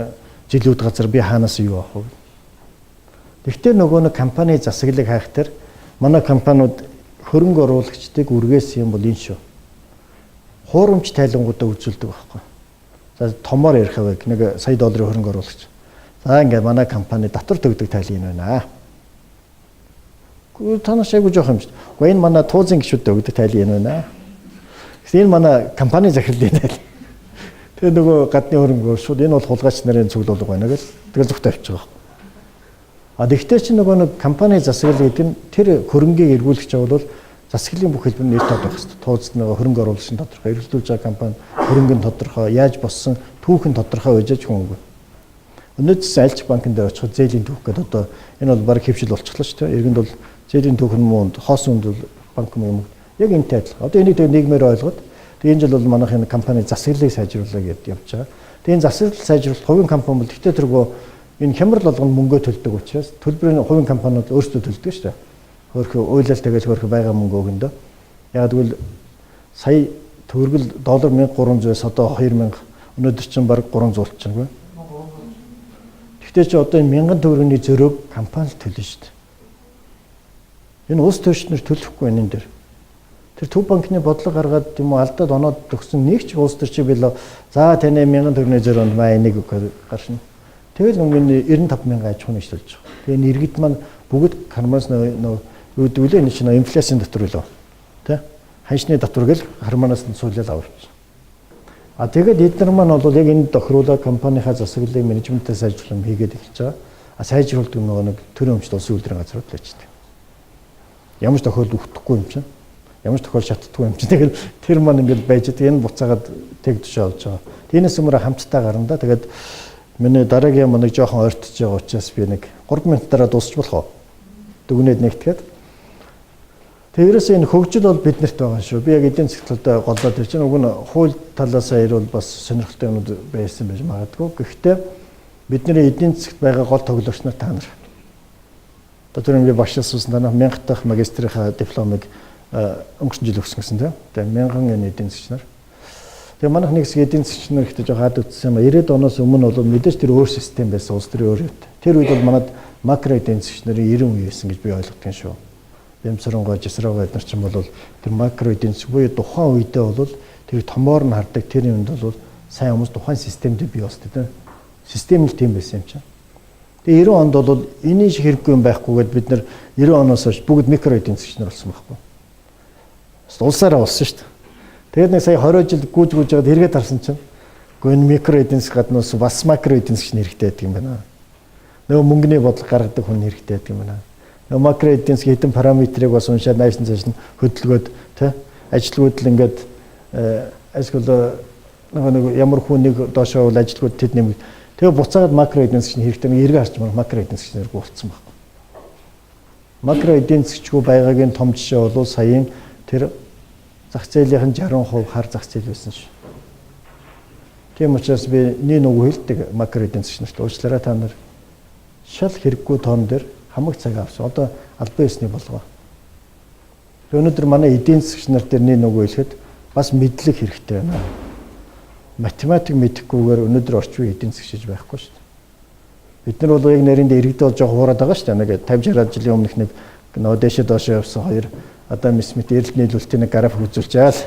жилүүд газар би хаанаас юу авах вэ? Гэхдээ нөгөө нэг компани засаглалыг хайх тэр манай компаниуд хөрөнгө оруулагчдыг үргээсэн юм бол энэ шүү. Хуурамч тайлангуудаа үзүүлдэг байхгүй. За томоор ярих вэ? Нэг сая долларын хөрөнгө оруулагч. За ингээд манай компани татвар төгдөг тайлан энэ байна. Та нар шайгүй жоох юм шүү. Гэхдээ энэ манай туузын гишүүдэд өгдөг тайлан энэ байна. Энэ манай компани захирлын тайл. Тэгээ нөгөө гадны хөрөнгө шууд энэ бол хулгайч нарын цуглуулга байна гэж тэгэл зүгт авчих байгаа. А тэгтээ чи нөгөө нэг компани засаглал гэдэг нь тэр хөрөнгийг эргүүлэх чавал бол засаглалын бүх хэлбэр нь нэр тод байх хэрэгтэй. Тууцд нөгөө хөрөнгө оруулагч нь тодорхой, эргэлдүүлж байгаа компани хөрөнгө нь тодорхой, яаж боссон түүх нь тодорхой байж хүн үгүй. Өнөөдөр альч банкн дээр очиход зээлийн түүх гэдэг одоо энэ бол баг хэвшил болчихлоо шүү дээ. Иргэнд бол зээлийн түүх нь муунд хоосон үнд бол банк юм. Яг энэтэй адилхан. Одоо энийг тэгээ нийгмээр ойлгоод тэгээ энэ жил бол манайх энэ компани засаглалыг сайжруулах гэдээ явж байгаа. Тэгээ энэ засаглал сайжруулах хувийн компани бол тэгтээ тэргөө энэ хямрал болгоно мөнгөө төлдөг учраас төлбөрийн хувийн компаниуд өөрсдөө төлдөг шүү дээ. Хөөхөө уйлал тэгэл хөөхөө байгаа мөнгө өгөндөө. Яг тэгвэл сая төгрөгөл доллар 1300-аас одоо 2000 өнөөдөр чинь бараг 300 болчихно. Гэхдээ чи одоо энэ 1000 төгрөгийн зөрөөг компани л төлнө шүү дээ. Энэ улс төрчнөр төлөхгүй байна энэ дэр. Тэр төв банкны бодлого гаргаад юм уу алдаад оноод төгсөн нэг ч улс төрчийг билүү. За таны 1000 төгрөгийн зөрөөнд маа энийг гаршина. Тэгэл өнгөний 95 мянган аж ахуйн нэгж төлж байгаа. Тэгээ энэ иргэд маань бүгд карманаас нөө юу гэдэг үлээ энэ чинь инфляцийн татвар үлээ. Тэ? Ханшны татвар гэл карманаас нь суулаад авчихсан. А тэгээд эднэр маань бол яг энэ тохируулаа компанийнхаа засаглалыг менежментээ сайжруулах хийгээд эхэлж байгаа. А сайжруулдаг нөгөө нэг төрийн өмчт улсын үйлдвэрийн газрууд л ажилладаг. Ямар ч тохиолдолд өгдөхгүй юм чинь. Ямар ч тохиол шатдаггүй юм чинь. Тэгэл тэр маань ингээд байж байгаа. Энэ буцаагаад тэг төшөө олж байгаа. Тийнээс өмнө хамтдаа гарна да. Тэгээд миний дараагийн юм нэг жоохон ойртож байгаа учраас би нэг 3 минут дараа дуусч болох уу? Дүгнээд нэгтгэхэд. Тэгээ ерөөсөө энэ хөгжил бол биднэрт байгаа шүү. Би яг эдийн засгийн талдаа голлоод ирж байна. Уг нь хууль талаас ирвэл бас сонирхолтой юмнууд байсан байж магадгүй. Гэхдээ бидний эдийн засагт байгаа гол тоглогч нар та нар. Одоо тэр би багш асуусан танаа 1000 дахь магистрийнхаа дипломыг өнгөрсөн жил өгсөн гэсэн тийм. Тэгээ мянган энэ эдийн засгч нар. Тэгээ манайх нэг хэсэг эдийн засгч нар ихтэй жоо хаад үтсэн юм а. 90-ад оноос өмнө бол мэдээж тэр өөр систем байсан, улс төрийн өөр юм. Тэр үед бол манад макро эдийн засгч нарын 90 үе байсан гэж би ойлгодог юм шүү. Бямсарангой, Жасрагой эднэр чинь бол тэр макро эдийн засаг буюу тухайн үедээ бол тэр томоор нь хардаг тэр юмд бол сайн хүмүүс тухайн системд бий болсон тийм. Систем л тийм байсан юм чинь. Тэгээ 90 онд бол энэ шиг хэрэггүй юм байхгүйгээд бид нар 90 оноос хойш бүгд микро эдийн засгч нар болсон байхгүй. Улсаараа болсон шүү дээ. Тэгээд нэг сая 20 жил гүйж гүйж байгаад хэрэгэд харсан чинь үгүй энэ микро эдийн засаг гаднаас бас макро эдийн засгч хэрэгтэй байдаг юм байна. Нөгөө мөнгөний бодлого гаргадаг хүн хэрэгтэй байдаг юм байна. Нөгөө макро эдийн засгийн хэдэн параметрыг бас уншаад наашин цааш нь хөдөлгөөд тэ ажилтгууд л ингээд эсвэл нөгөө нэг ямар хүнийг доошоо бол ажилтгууд тэд нэмэг. Тэгээ буцаагаад макро эдийн засгийн хэрэгтэй нэг эргээ харч макро эдийн засгийн зэрэг болцсон байхгүй. Макро эдийн засгчгүй байгаагийн том жишээ бол саяын тэр зах зээлийн 60% хар зах зээл байсан шүү. Тийм учраас би нэг нүгөө хэлдэг макро эдийн засгч нарт уучлаарай та нар шал хэрэггүй тоон дээр хамаг цаг авсан. Одоо албан ёсны болгоо. Өнөөдөр манай эдийн засгч нар дээр нэг нүгөө хэлэхэд бас мэдлэг хэрэгтэй байна. Математик мэдэхгүйгээр өнөөдөр орчин үеийн эдийн засгч гэж байхгүй шүү дээ. Бид нар бол яг нарийн дээр иргэдээ бол жоох хуураад байгаа шүү дээ. Нэг 50 60 жилийн өмнөх нэг нөгөө дээшээ доошоо явсан хоёр Адам Смит эрэлт нийлүүлэлтийн нэг график үзүүлж байгаа л.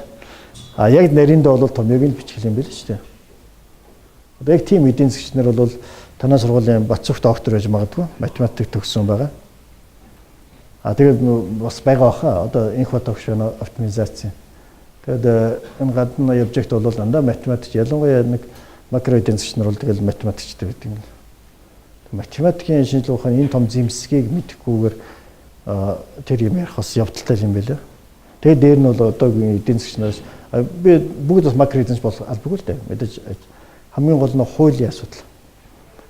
А яг нариндээ бол томьёог нь бичих юм байл шүү дээ. Одоо яг тийм эдийн засгч нар бол танай сургуулийн Батцүх доктор байж магадгүй, математик төгссөн байгаа. А тэгээд бас байгаа баха. Одоо инх батогш оптимизац. Тэгээд энэ гадна явж байхад бол дандаа математик, ялангуяа нэг макро эдийн засгч нар бол тэгэл математикчтай байдаг юм. Математикийн шинжилгээ ухааны энэ том зэмсгийг мэдэхгүйгээр тэр юм ярих бас явдалтай юм байлаа. Тэгээд дээр нь бол одоогийн эдийн засгч нараас би бүгд бас макро эдийн засаг болох албагүй л дээ. Мэдээж хамгийн гол нь хуулийн асуудал.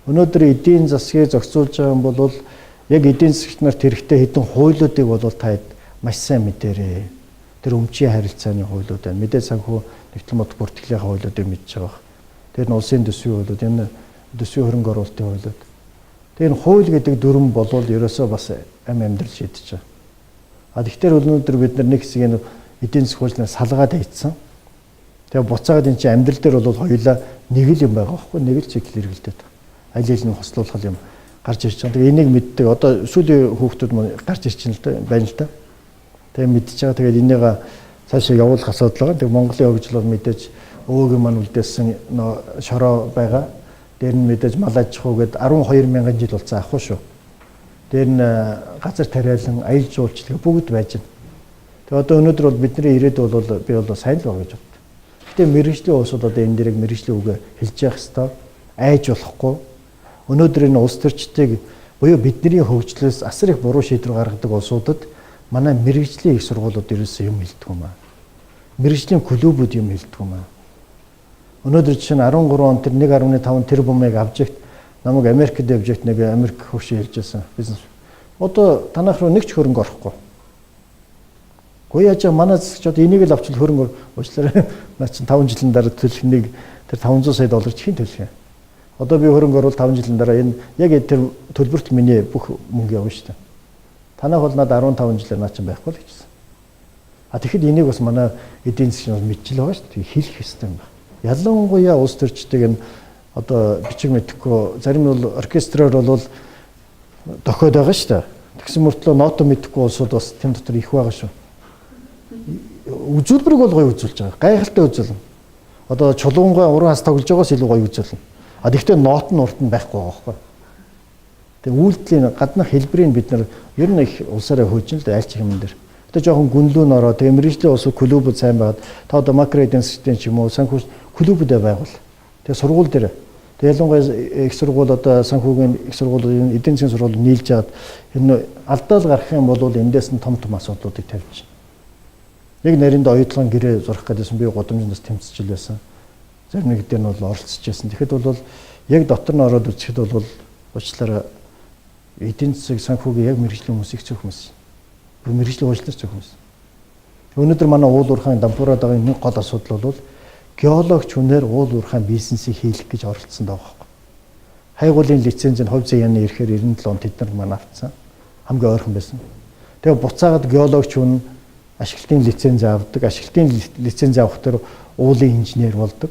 Өнөөдөр эдийн засгийг зохицуулж байгаа юм бол яг эдийн засгч нарт хэрэгтэй хэдэн хуулиудыг бол та маш сайн мэдээрэй. Тэр өмчийн харилцааны хуулиуд байна. Мэдээж санхүү нэгтлэн мод бүртгэлийн хуулиудыг мэдж байгаа. Тэр нь улсын төсвийн хуулиуд, энэ төсвийн хөрөнгө оруулалтын хуулиуд. Тэр энэ хууль гэдэг дүрэм болвол ерөөсөө бас амьдрал шийдэж байгаа. А тэгэхээр өнөөдөр бид нар нэг хэсэг энэ эдийн засгийн хуулиас салгаад хийцэн. Тэгээ буцаагаад энэ чинь амьдрал дээр бол хоёулаа нэг л юм байгаа байхгүй, нэг л чиглэл эргэлдээд. Аль аль нь хослуулах юм гарч ирж байгаа. Тэгээ энийг мэддэг. Одоо сүүлийн хүүхдүүд маань гарч ирж байна л да, байна л да. Тэгээ мэдчихэж байгаа. Тэгээд энийг цаашаа явуулах асуудал байгаа. Тэгээ Монголын хөгжил бол мэдээж өвөг маань үлдээсэн нөө шороо байгаа. Дээр нь мэдээж мал аж ахуй гээд 12 мянган жил болсон ах шүү. Дээр нь газар тариалан, аялал жуулчлал бүгд байж байна. Тэгээ одоо өнөөдөр бол бидний ирээдүй бол би бол сайн л байгаа гэж боддог. Гэтэ мэргэжлийн улсууд одоо энэ дэрэг мэргэжлийн үгээ хэлж явах хэвээр айж болохгүй. Өнөөдөр энэ улс төрчдийг буюу бидний хөгжлөөс асар их буруу шийдвэр гаргадаг улсуудад манай мэргэжлийн их сургуулиуд ерөөсөө юм хэлдэг юм аа. Мэргэжлийн клубүүд юм хэлдэг юм аа. Өнөөдөр жишээ нь 13 он тэр 1.5 тэрбумыг авч ихт намайг Америкт явж ихт нэг Америк хөвшин хэлж байсан бизнес. Одоо танайх руу нэг ч хөрөнгө орохгүй. Гэхдээ яаж манай засагч одоо энийг л авчил хөрөнгө уучлаарай. Наа чин 5 жилийн дараа төлөх нэг тэр 500 сая доллар чин төлөх юм. Одоо би хөрөнгө оруул 5 жилийн дараа энэ яг тэр төлбөрт миний бүх мөнгө явна шүү дээ. Танайх бол надад 15 жилээр наа чин байхгүй л гэжсэн. А тэгэхэд энийг бас манай эдийн засгийн бас мэдчил байгаа шүү дээ. Хэлэх ёстой юм байна. Ялангуяа улс төрчдөг энэ одоо бичиг мэдэхгүй зарим нь бол оркестроор бол дохиод байгаа шүү дээ. Тэгсэн мөртлөө ноото мэдэхгүй улсууд бас тэм дотор их байгаа шүү. Үзүүлбэрийг бол гоё үзүүлж байгаа. Гайхалтай үзүүлнэ. Одоо чулуунгай уран хас тоглож байгаас илүү гоё үзүүлнэ. А тэгвэл нот нь урт нь байхгүй байгаа байхгүй. Тэгээ үйлдэлийн гаднах хэлбэрийг бид нар ер нь их улсаараа хөөжин л аль ч юм дээр. Одоо жоохон гүнлүү н ороо тэгээ мэргэжлийн улс клубүүд сайн байгаад та одоо макро эдийн засгийн ч юм уу санхүү клубүүдээ байгуул. Тэгээ сургууль дээр тэгээ ялангуяа их сургууль одоо санхүүгийн их сургууль эдийн засгийн сургууль нийлж аваад энэ алдаал гарах юм бол эндээс нь том том асуудлуудыг тавьж. Нэг наринд оюутлогын гэрээ зурах гэдээсэн би гудамжиндас тэмцэж байсан. Зарим нэг дээр нь бол оролцож байсан. Тэгэхэд бол яг дотор нь ороод үзэхэд бол уучлаарай эдийн засаг санхүүгийн яг мэргэжлийн хүмүүс их цөөх хүмүүс. Бүр мэргэжлийн уучлаар цөөх хүмүүс. Өнөөдөр манай уул уурхайн дампуураад байгаа нэг гол асуудал бол геологч хүнээр уул уурхайн бизнесийг хийлэх гэж оролцсон байгаа байхгүй. Хайгуулын лиценз нь хувь зээний ирэхээр 97 он тэд нар маань авцсан. Хамгийн ойрхон байсан. Тэгээ буцаагаад геологч хүн ашиглалтын лиценз авдаг. Ашиглалтын лиценз авах тэр уулын инженер болдог.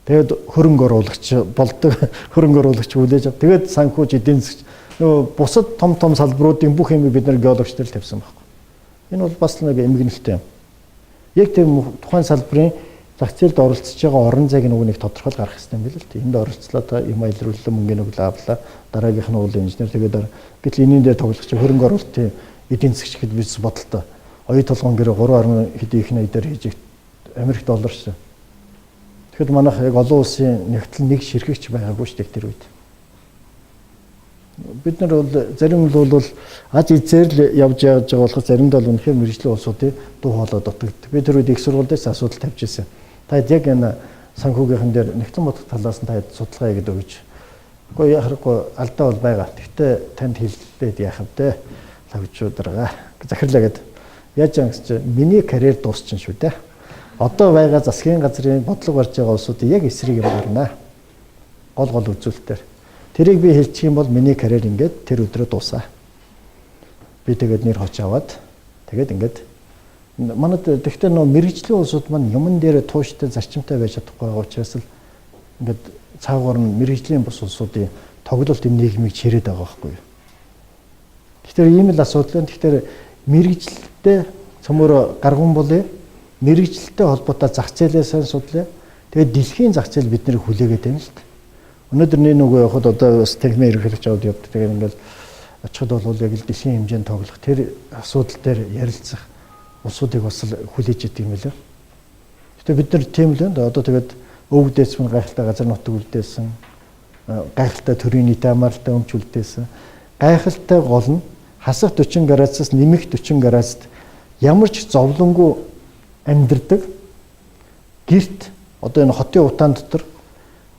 Тэгээд хөрөнгө оруулагч болдог. Хөрөнгө оруулагч хүлээж ав. Тэгээд санхүүж эдийн засгч нөгөө бусад том том салбаруудын бүх юмыг бид нар геологчдор л тавьсан байхгүй. Энэ бол бас нэг эмгэнэлтэй юм. Яг тийм тухайн салбарын зах зээлд оролцож байгаа орон зайг нөгөө нэг тодорхойл гаргах хэрэгтэй юм билээ л дээ. Энд оролцлоо та юм аялрууллаа мөнгөний өглөө авлаа. Дараагийнх нь уулын инженер тэгээд гэтэл энэний дээр тоглох чинь хөрөнгө оруулалтын эдийн засгч гэхэд бизнес бодолтой. Оюу толгоон гэрээ 3. хэдийн их найдаар хийж Америк доллар шүү. Тэгэхэд манайх яг олон улсын нэгтэл нэг ширхэгч байгаагүй шүү дээ тэр үед. Бид нар бол зарим нь бол аж эзээр л явж яаж байгаа болохоор заримдаа л үнэхээр мэргэжлийн улсуудын дуу хоолой дутагддаг. Би тэр үед их сургууль дээрс асуудал тавьж ирсэн. Та яг энэ санхүүгийнхэн дээр нэгтлэн бодох талаас нь та судалгаа хийгээд өгч. Үгүй яхахгүй алдаа бол байгаа. Гэхдээ танд хэллээд яах вэ? Лавжуударгаа. Захирлаа гэд. Яаж юм гэсэн чинь миний карьер дуусчин шүү дээ. Одоо байгаа засгийн газрын бодлого барьж байгаа улсуудын яг эсрэг юм гарна. Гол гол үзүүлэлтээр. Тэрийг би хэлчих юм бол миний карьер ингээд тэр өдрөө дуусаа. Би тэгээд нэр хоч аваад тэгээд ингээд манад тэгтээ нөө мэргэжлийн улсууд маань юмн дээр тууштай зарчимтай байж чадахгүй байгаа учраас л ингээд цаагуур нь мэргэжлийн бус улсуудын тоглолт энэ нийгмийг чирээд байгаа байхгүй юу. Тэгэхээр ийм л асуудал байна. Тэгэхээр мэргэжилтэй цөмөр гарган болъё. Мэргэжилтэй холбоотой зах зээлээ сайн судлаа. Тэгээд дэлхийн зах зээл бид нэр хүлээгээд байна л да. Өнөөдөр нэг нөгөө явхад одоо бас техникийн ерөнхийлөгч аваад явдаг. Тэгээд ингээл очиход бол яг л дэлхийн хэмжээнд тоглох тэр асуудал дээр ярилцах улсуудыг бас л хүлээж идэг юм лээ. Гэтэ бид нар тийм л энэ одоо тэгээд өвгдээс мань гайхалтай газар нутаг үлдээсэн, гайхалтай төрийн нийт амаалтай өмч үлдээсэн. Гайхалтай гол нь хасах 40 градусаас нэмэх 40 градусд ямар ч зовлонгүй амьдардаг гэрт одоо энэ хотын утаан дотор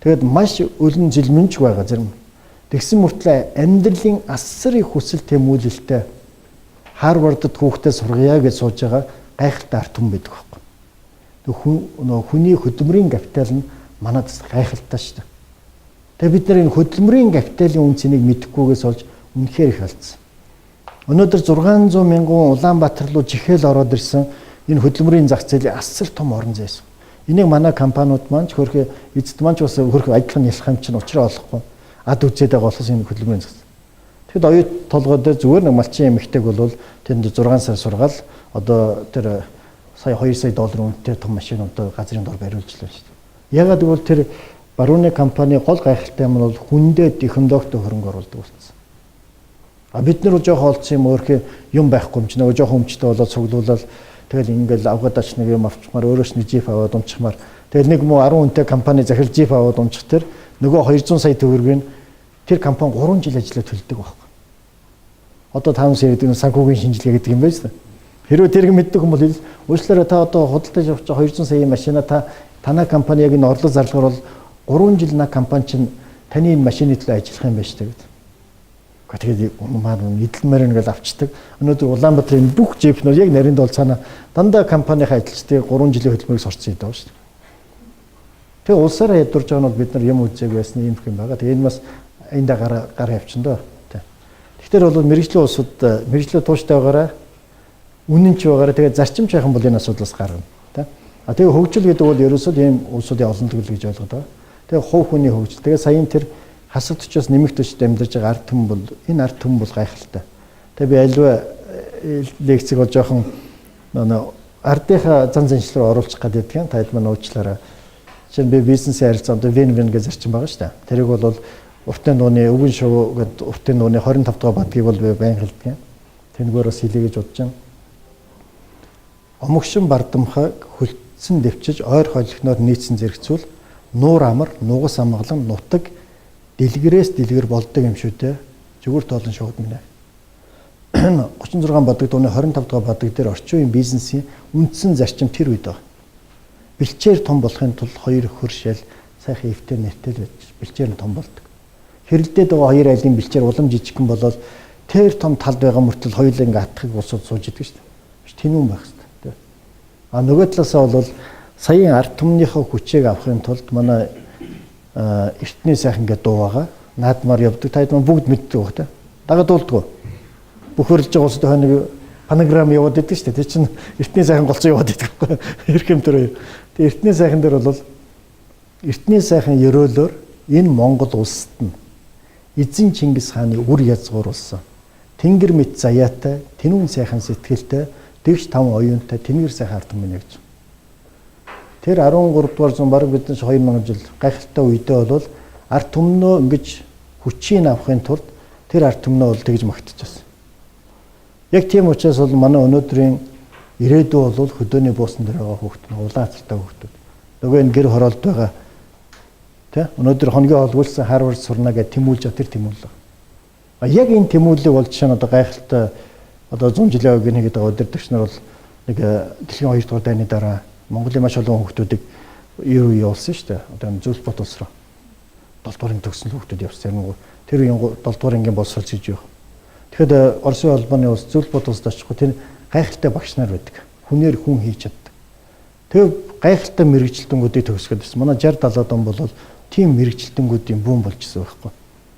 тэгээд маш өлөн зэлмэнч байгаа зарим. Тэгсэн мөртлөө амьдралын асар их хүсэл тэмүүлэлтэй Харвардд хүүхдээ сургая гэж сууж байгаа гайхалтай ард түмэн байдаг байхгүй. Тэг хүн нөгөө хүний хөдөлмөрийн капитал нь манад гайхалтай шүү дээ. Тэгээ бид нар энэ хөдөлмөрийн капиталын үн цэнийг мэдэхгүйгээс олж үнэхээр их алдсан. Өнөөдөр 600 мянган Улаанбаатар руу чихэл ороод ирсэн энэ хөдөлмөрийн зах зээлийн асар том орон зайсан. Энийг манай компаниуд маань ч хөрхө эзэд маань ч бас хөрхө адилхан ялах юм чинь учраа олохгүй. Ад үзээд байгаа болохоос энэ хөдөлмөрийн зах зээл. Тэгэхэд оюут толгой дээр зүгээр нэг малчин эмэгтэйг бол тэнд 6 сар сургаал одоо тэр сая 2 сая доллар үнэтэй том машин одоо газрын дор бариулж лээ шүү дээ. Ягаад гэвэл тэр барууны компани гол гайхалтай юм бол хүндээ дөхөмдөгтө хөрөнгө оруулдаг болсон. А бид нар жоохон олдсон юм өөрхөн юм байхгүй юм чи нөгөө жоохон өмчтэй болоод цуглуулаад тэгэл ингээл авгаад ач нэг юм авчмаар өөрөөс нэг жип аваад унчихмаар тэгэл нэг муу 10 хүнтэй компани захирал жип аваад унчих тэр нөгөө 200 сая төгрөгийг тэр компани 3 жил ажиллаад төлдөг байхгүй. Одоо 5 сая гэдэг нь санхүүгийн шинжилгээ гэдэг юм байна шүү дээ. Хэрвээ тэрг мэддэг хүн бол уучлаарай та одоо худалдаж авч 200 саяын машина та танай компани яг энэ орлого зарлагаар бол 3 жил на компани чинь таны энэ машины төлөө ажиллах юм байна шүү дээ гэдэг. Тэгээд маань эдэлмээр ингээл авчдаг. Өнөөдөр Улаанбаатарын бүх жипнүүд яг нарийн дол цаана дандаа компанийн ажилчдыг 3 жилийн хөдөлмөрийг сурцсан юм шүү дээ. Тэгээ улсаараа ядурж байгаа нь бол бид нар юм үзээг байсан юм юм байгаа. Тэгээ энэ бас эндээ гар гар явчихна доо. Тэгэхээр бол мэрэгжлийн улсууд мэрэгжлээ тууштай байгаараа үнэн ч байгаараа тэгээ зарчимч байх юм бол энэ асуудлаас гарна. Тэ. А тэгээ хөгжил гэдэг бол ерөөсөө ийм улсуудын олон төгөл гэж ойлгоод байгаа. Тэгээ хувь хүний хөгжил. Тэгээ саяын тэр хасах төчөөс нэмэх төчд амьдарч байгаа ард түмэн бол энэ ард түмэн бол гайхалтай. Тэгээ би альва лекцийг бол жоохон нөө ардынхаа зан заншил руу оруулах гэдэг юм. Та хэд маань уучлаарай. Жишээ нь би бизнесийн харилцаанд вин вин гэж зарчим байгаа шүү дээ. Тэрийг бол уртын дууны өвгөн шувуу гэдэг уртын дууны 25 дугаар бадгийг бол би байн хэлдэг юм. Тэнгүүр бас хэлье гэж бодож байна. Омогшин бардамхайг хөлтсөн дэвчиж ойр холигноор нийцсэн зэрэгцүүл нуур амар, нугас амгалан, нутаг дэлгэрээс дэлгэр болдог юм шүү дээ. Зүгээр тоолон шууд минь. 36 бадаг дууны 25 дугаар бадаг дээр орчин үеийн бизнесийн үндсэн зарчим тэр үед байна. Бэлчээр том болохын тулд хоёр хөр шал сайхан эвтэй нэртэй л байж бэлчээр нь том болдог. Хэрэлдээд байгаа хоёр айлын бэлчээр улам жижигхэн болоод тэр том талд байгаа мөртөл хоёулаа ингээ атхыг улсууд сууж идэг шүү дээ. Тэнүүн байх хэрэгтэй. А нөгөө талаасаа бол саяын ард түмнийхээ хүчийг авахын тулд манай эртний сайхан гэдэг дуу байгаа. Наадмаар явдаг. Та хэд бүгд мэддэг баг та. Дагаад дуулдгоо. Бүх хөрөлж байгаа улсад хойно нэг фонограм яваад идэг шүү дээ. Тэр чинь эртний сайхан голцоо яваад идэг байхгүй. Ирэх юм дээр. Тэгээ эртний сайхан дээр бол эртний сайхан ерөөлөөр энэ Монгол улсад нь эзэн Чингис хааны үр язгуур болсон. Тэнгэр мэт заяатай, тэнүүн сайхан сэтгэлтэй, дэгш таван оюунтай тэнгэр сайхан ард түмэн гэж. Тэр 13 дугаар зуун бараг биднес 2000 жил гайхалтай үедээ бол ард түмнөө ингэж хүчийг авахын тулд тэр ард түмнөө бол тэгж магтчихсан. Яг тийм учраас бол манай өнөөдрийн ирээдүй бол хөдөөний буусан дээр байгаа хүүхдүүд, улаан цалтай хүүхдүүд. Нөгөө энэ гэр хороолд байгаа тэ өнөөдөр хоногийн хоолгуулсан Харвард сурна гэж тэмүүлж байгаа тэр тэмүүлэл. А яг энэ тэмүүллийг бол жишээ нь одоо гайхалтай одоо 100 жилийн өмнө гэдэг байгаа удирдагч нар бол нэг дэлхийн 2 дугаар дайны дараа Монголын маш олон хүүхдүүдийг ер үе явуулсан шүү дээ. Одоо энэ Зүйлс бот улс руу 7 дугаар анги төгссөн хүүхдүүд явсан. Зарим тэр үеийн 7 дугаар ангийн боловсрол хийж явах. Тэгэхэд Оросын холбооны улс Зүйлс бот улсад очихгүй тэр гайхалтай багш нар байдаг. Хүнээр хүн хийж чаддаг. Тэгээ гайхалтай мэрэгжилтэнгүүдийг төгсгöd байсан. Манай 60 70-аад он бол тийм мэрэгжилтэнгүүдийн бүүн болж исэн байхгүй.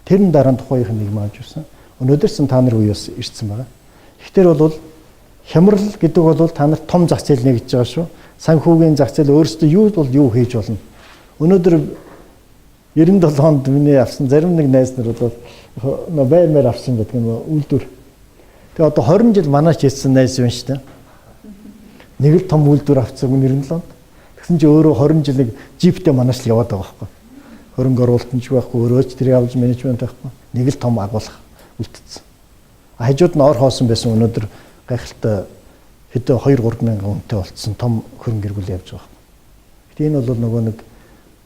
Тэрэн дараа нь тухайн үеийн нийгэм авч ирсэн. Өнөөдөр ч та нар үе бас ирсэн байгаа. Гэхдээ бол хямрал гэдэг бол та нарт том зах зээл нэгдэж байгаа шүү. Санхүүгийн зах зээл өөрөөсөө юу бол юу хийж болно. Өнөөдөр 97 онд миний авсан зарим нэг найз нар бол нөө байр мэр авсан гэдэг юм үйлдвэр. Тэгээ одоо 20 жил манаач хийсэн найз юм шүү дээ. Нэг л том үйлдвэр авсан 97 онд. Тэгсэн чинь өөрөө 20 жил нэг джиптэй манаач л яваад байгаа байхгүй. Хөрөнгө оруулалт нь ч байхгүй, өөрөө ч тэрийг авч менежмент байхгүй. Нэг л том агуулга үлдсэн. Хажууд нь ор хоосон байсан өнөөдөр гайхалтай хэдэн 2 3 мянган хүнтэй болцсон том хөрөнгө эргүүл явж байгаа. Гэтэ энэ бол нөгөө нэг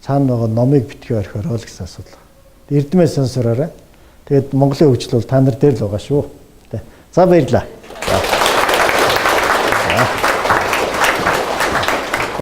цаана байгаа номыг битгий орхиороо л гэсэн асуудал. Эрдмээ сонсороо. Тэгээд Монголын хөгжил бол та нар дээр л байгаа шүү. За, баярлалаа.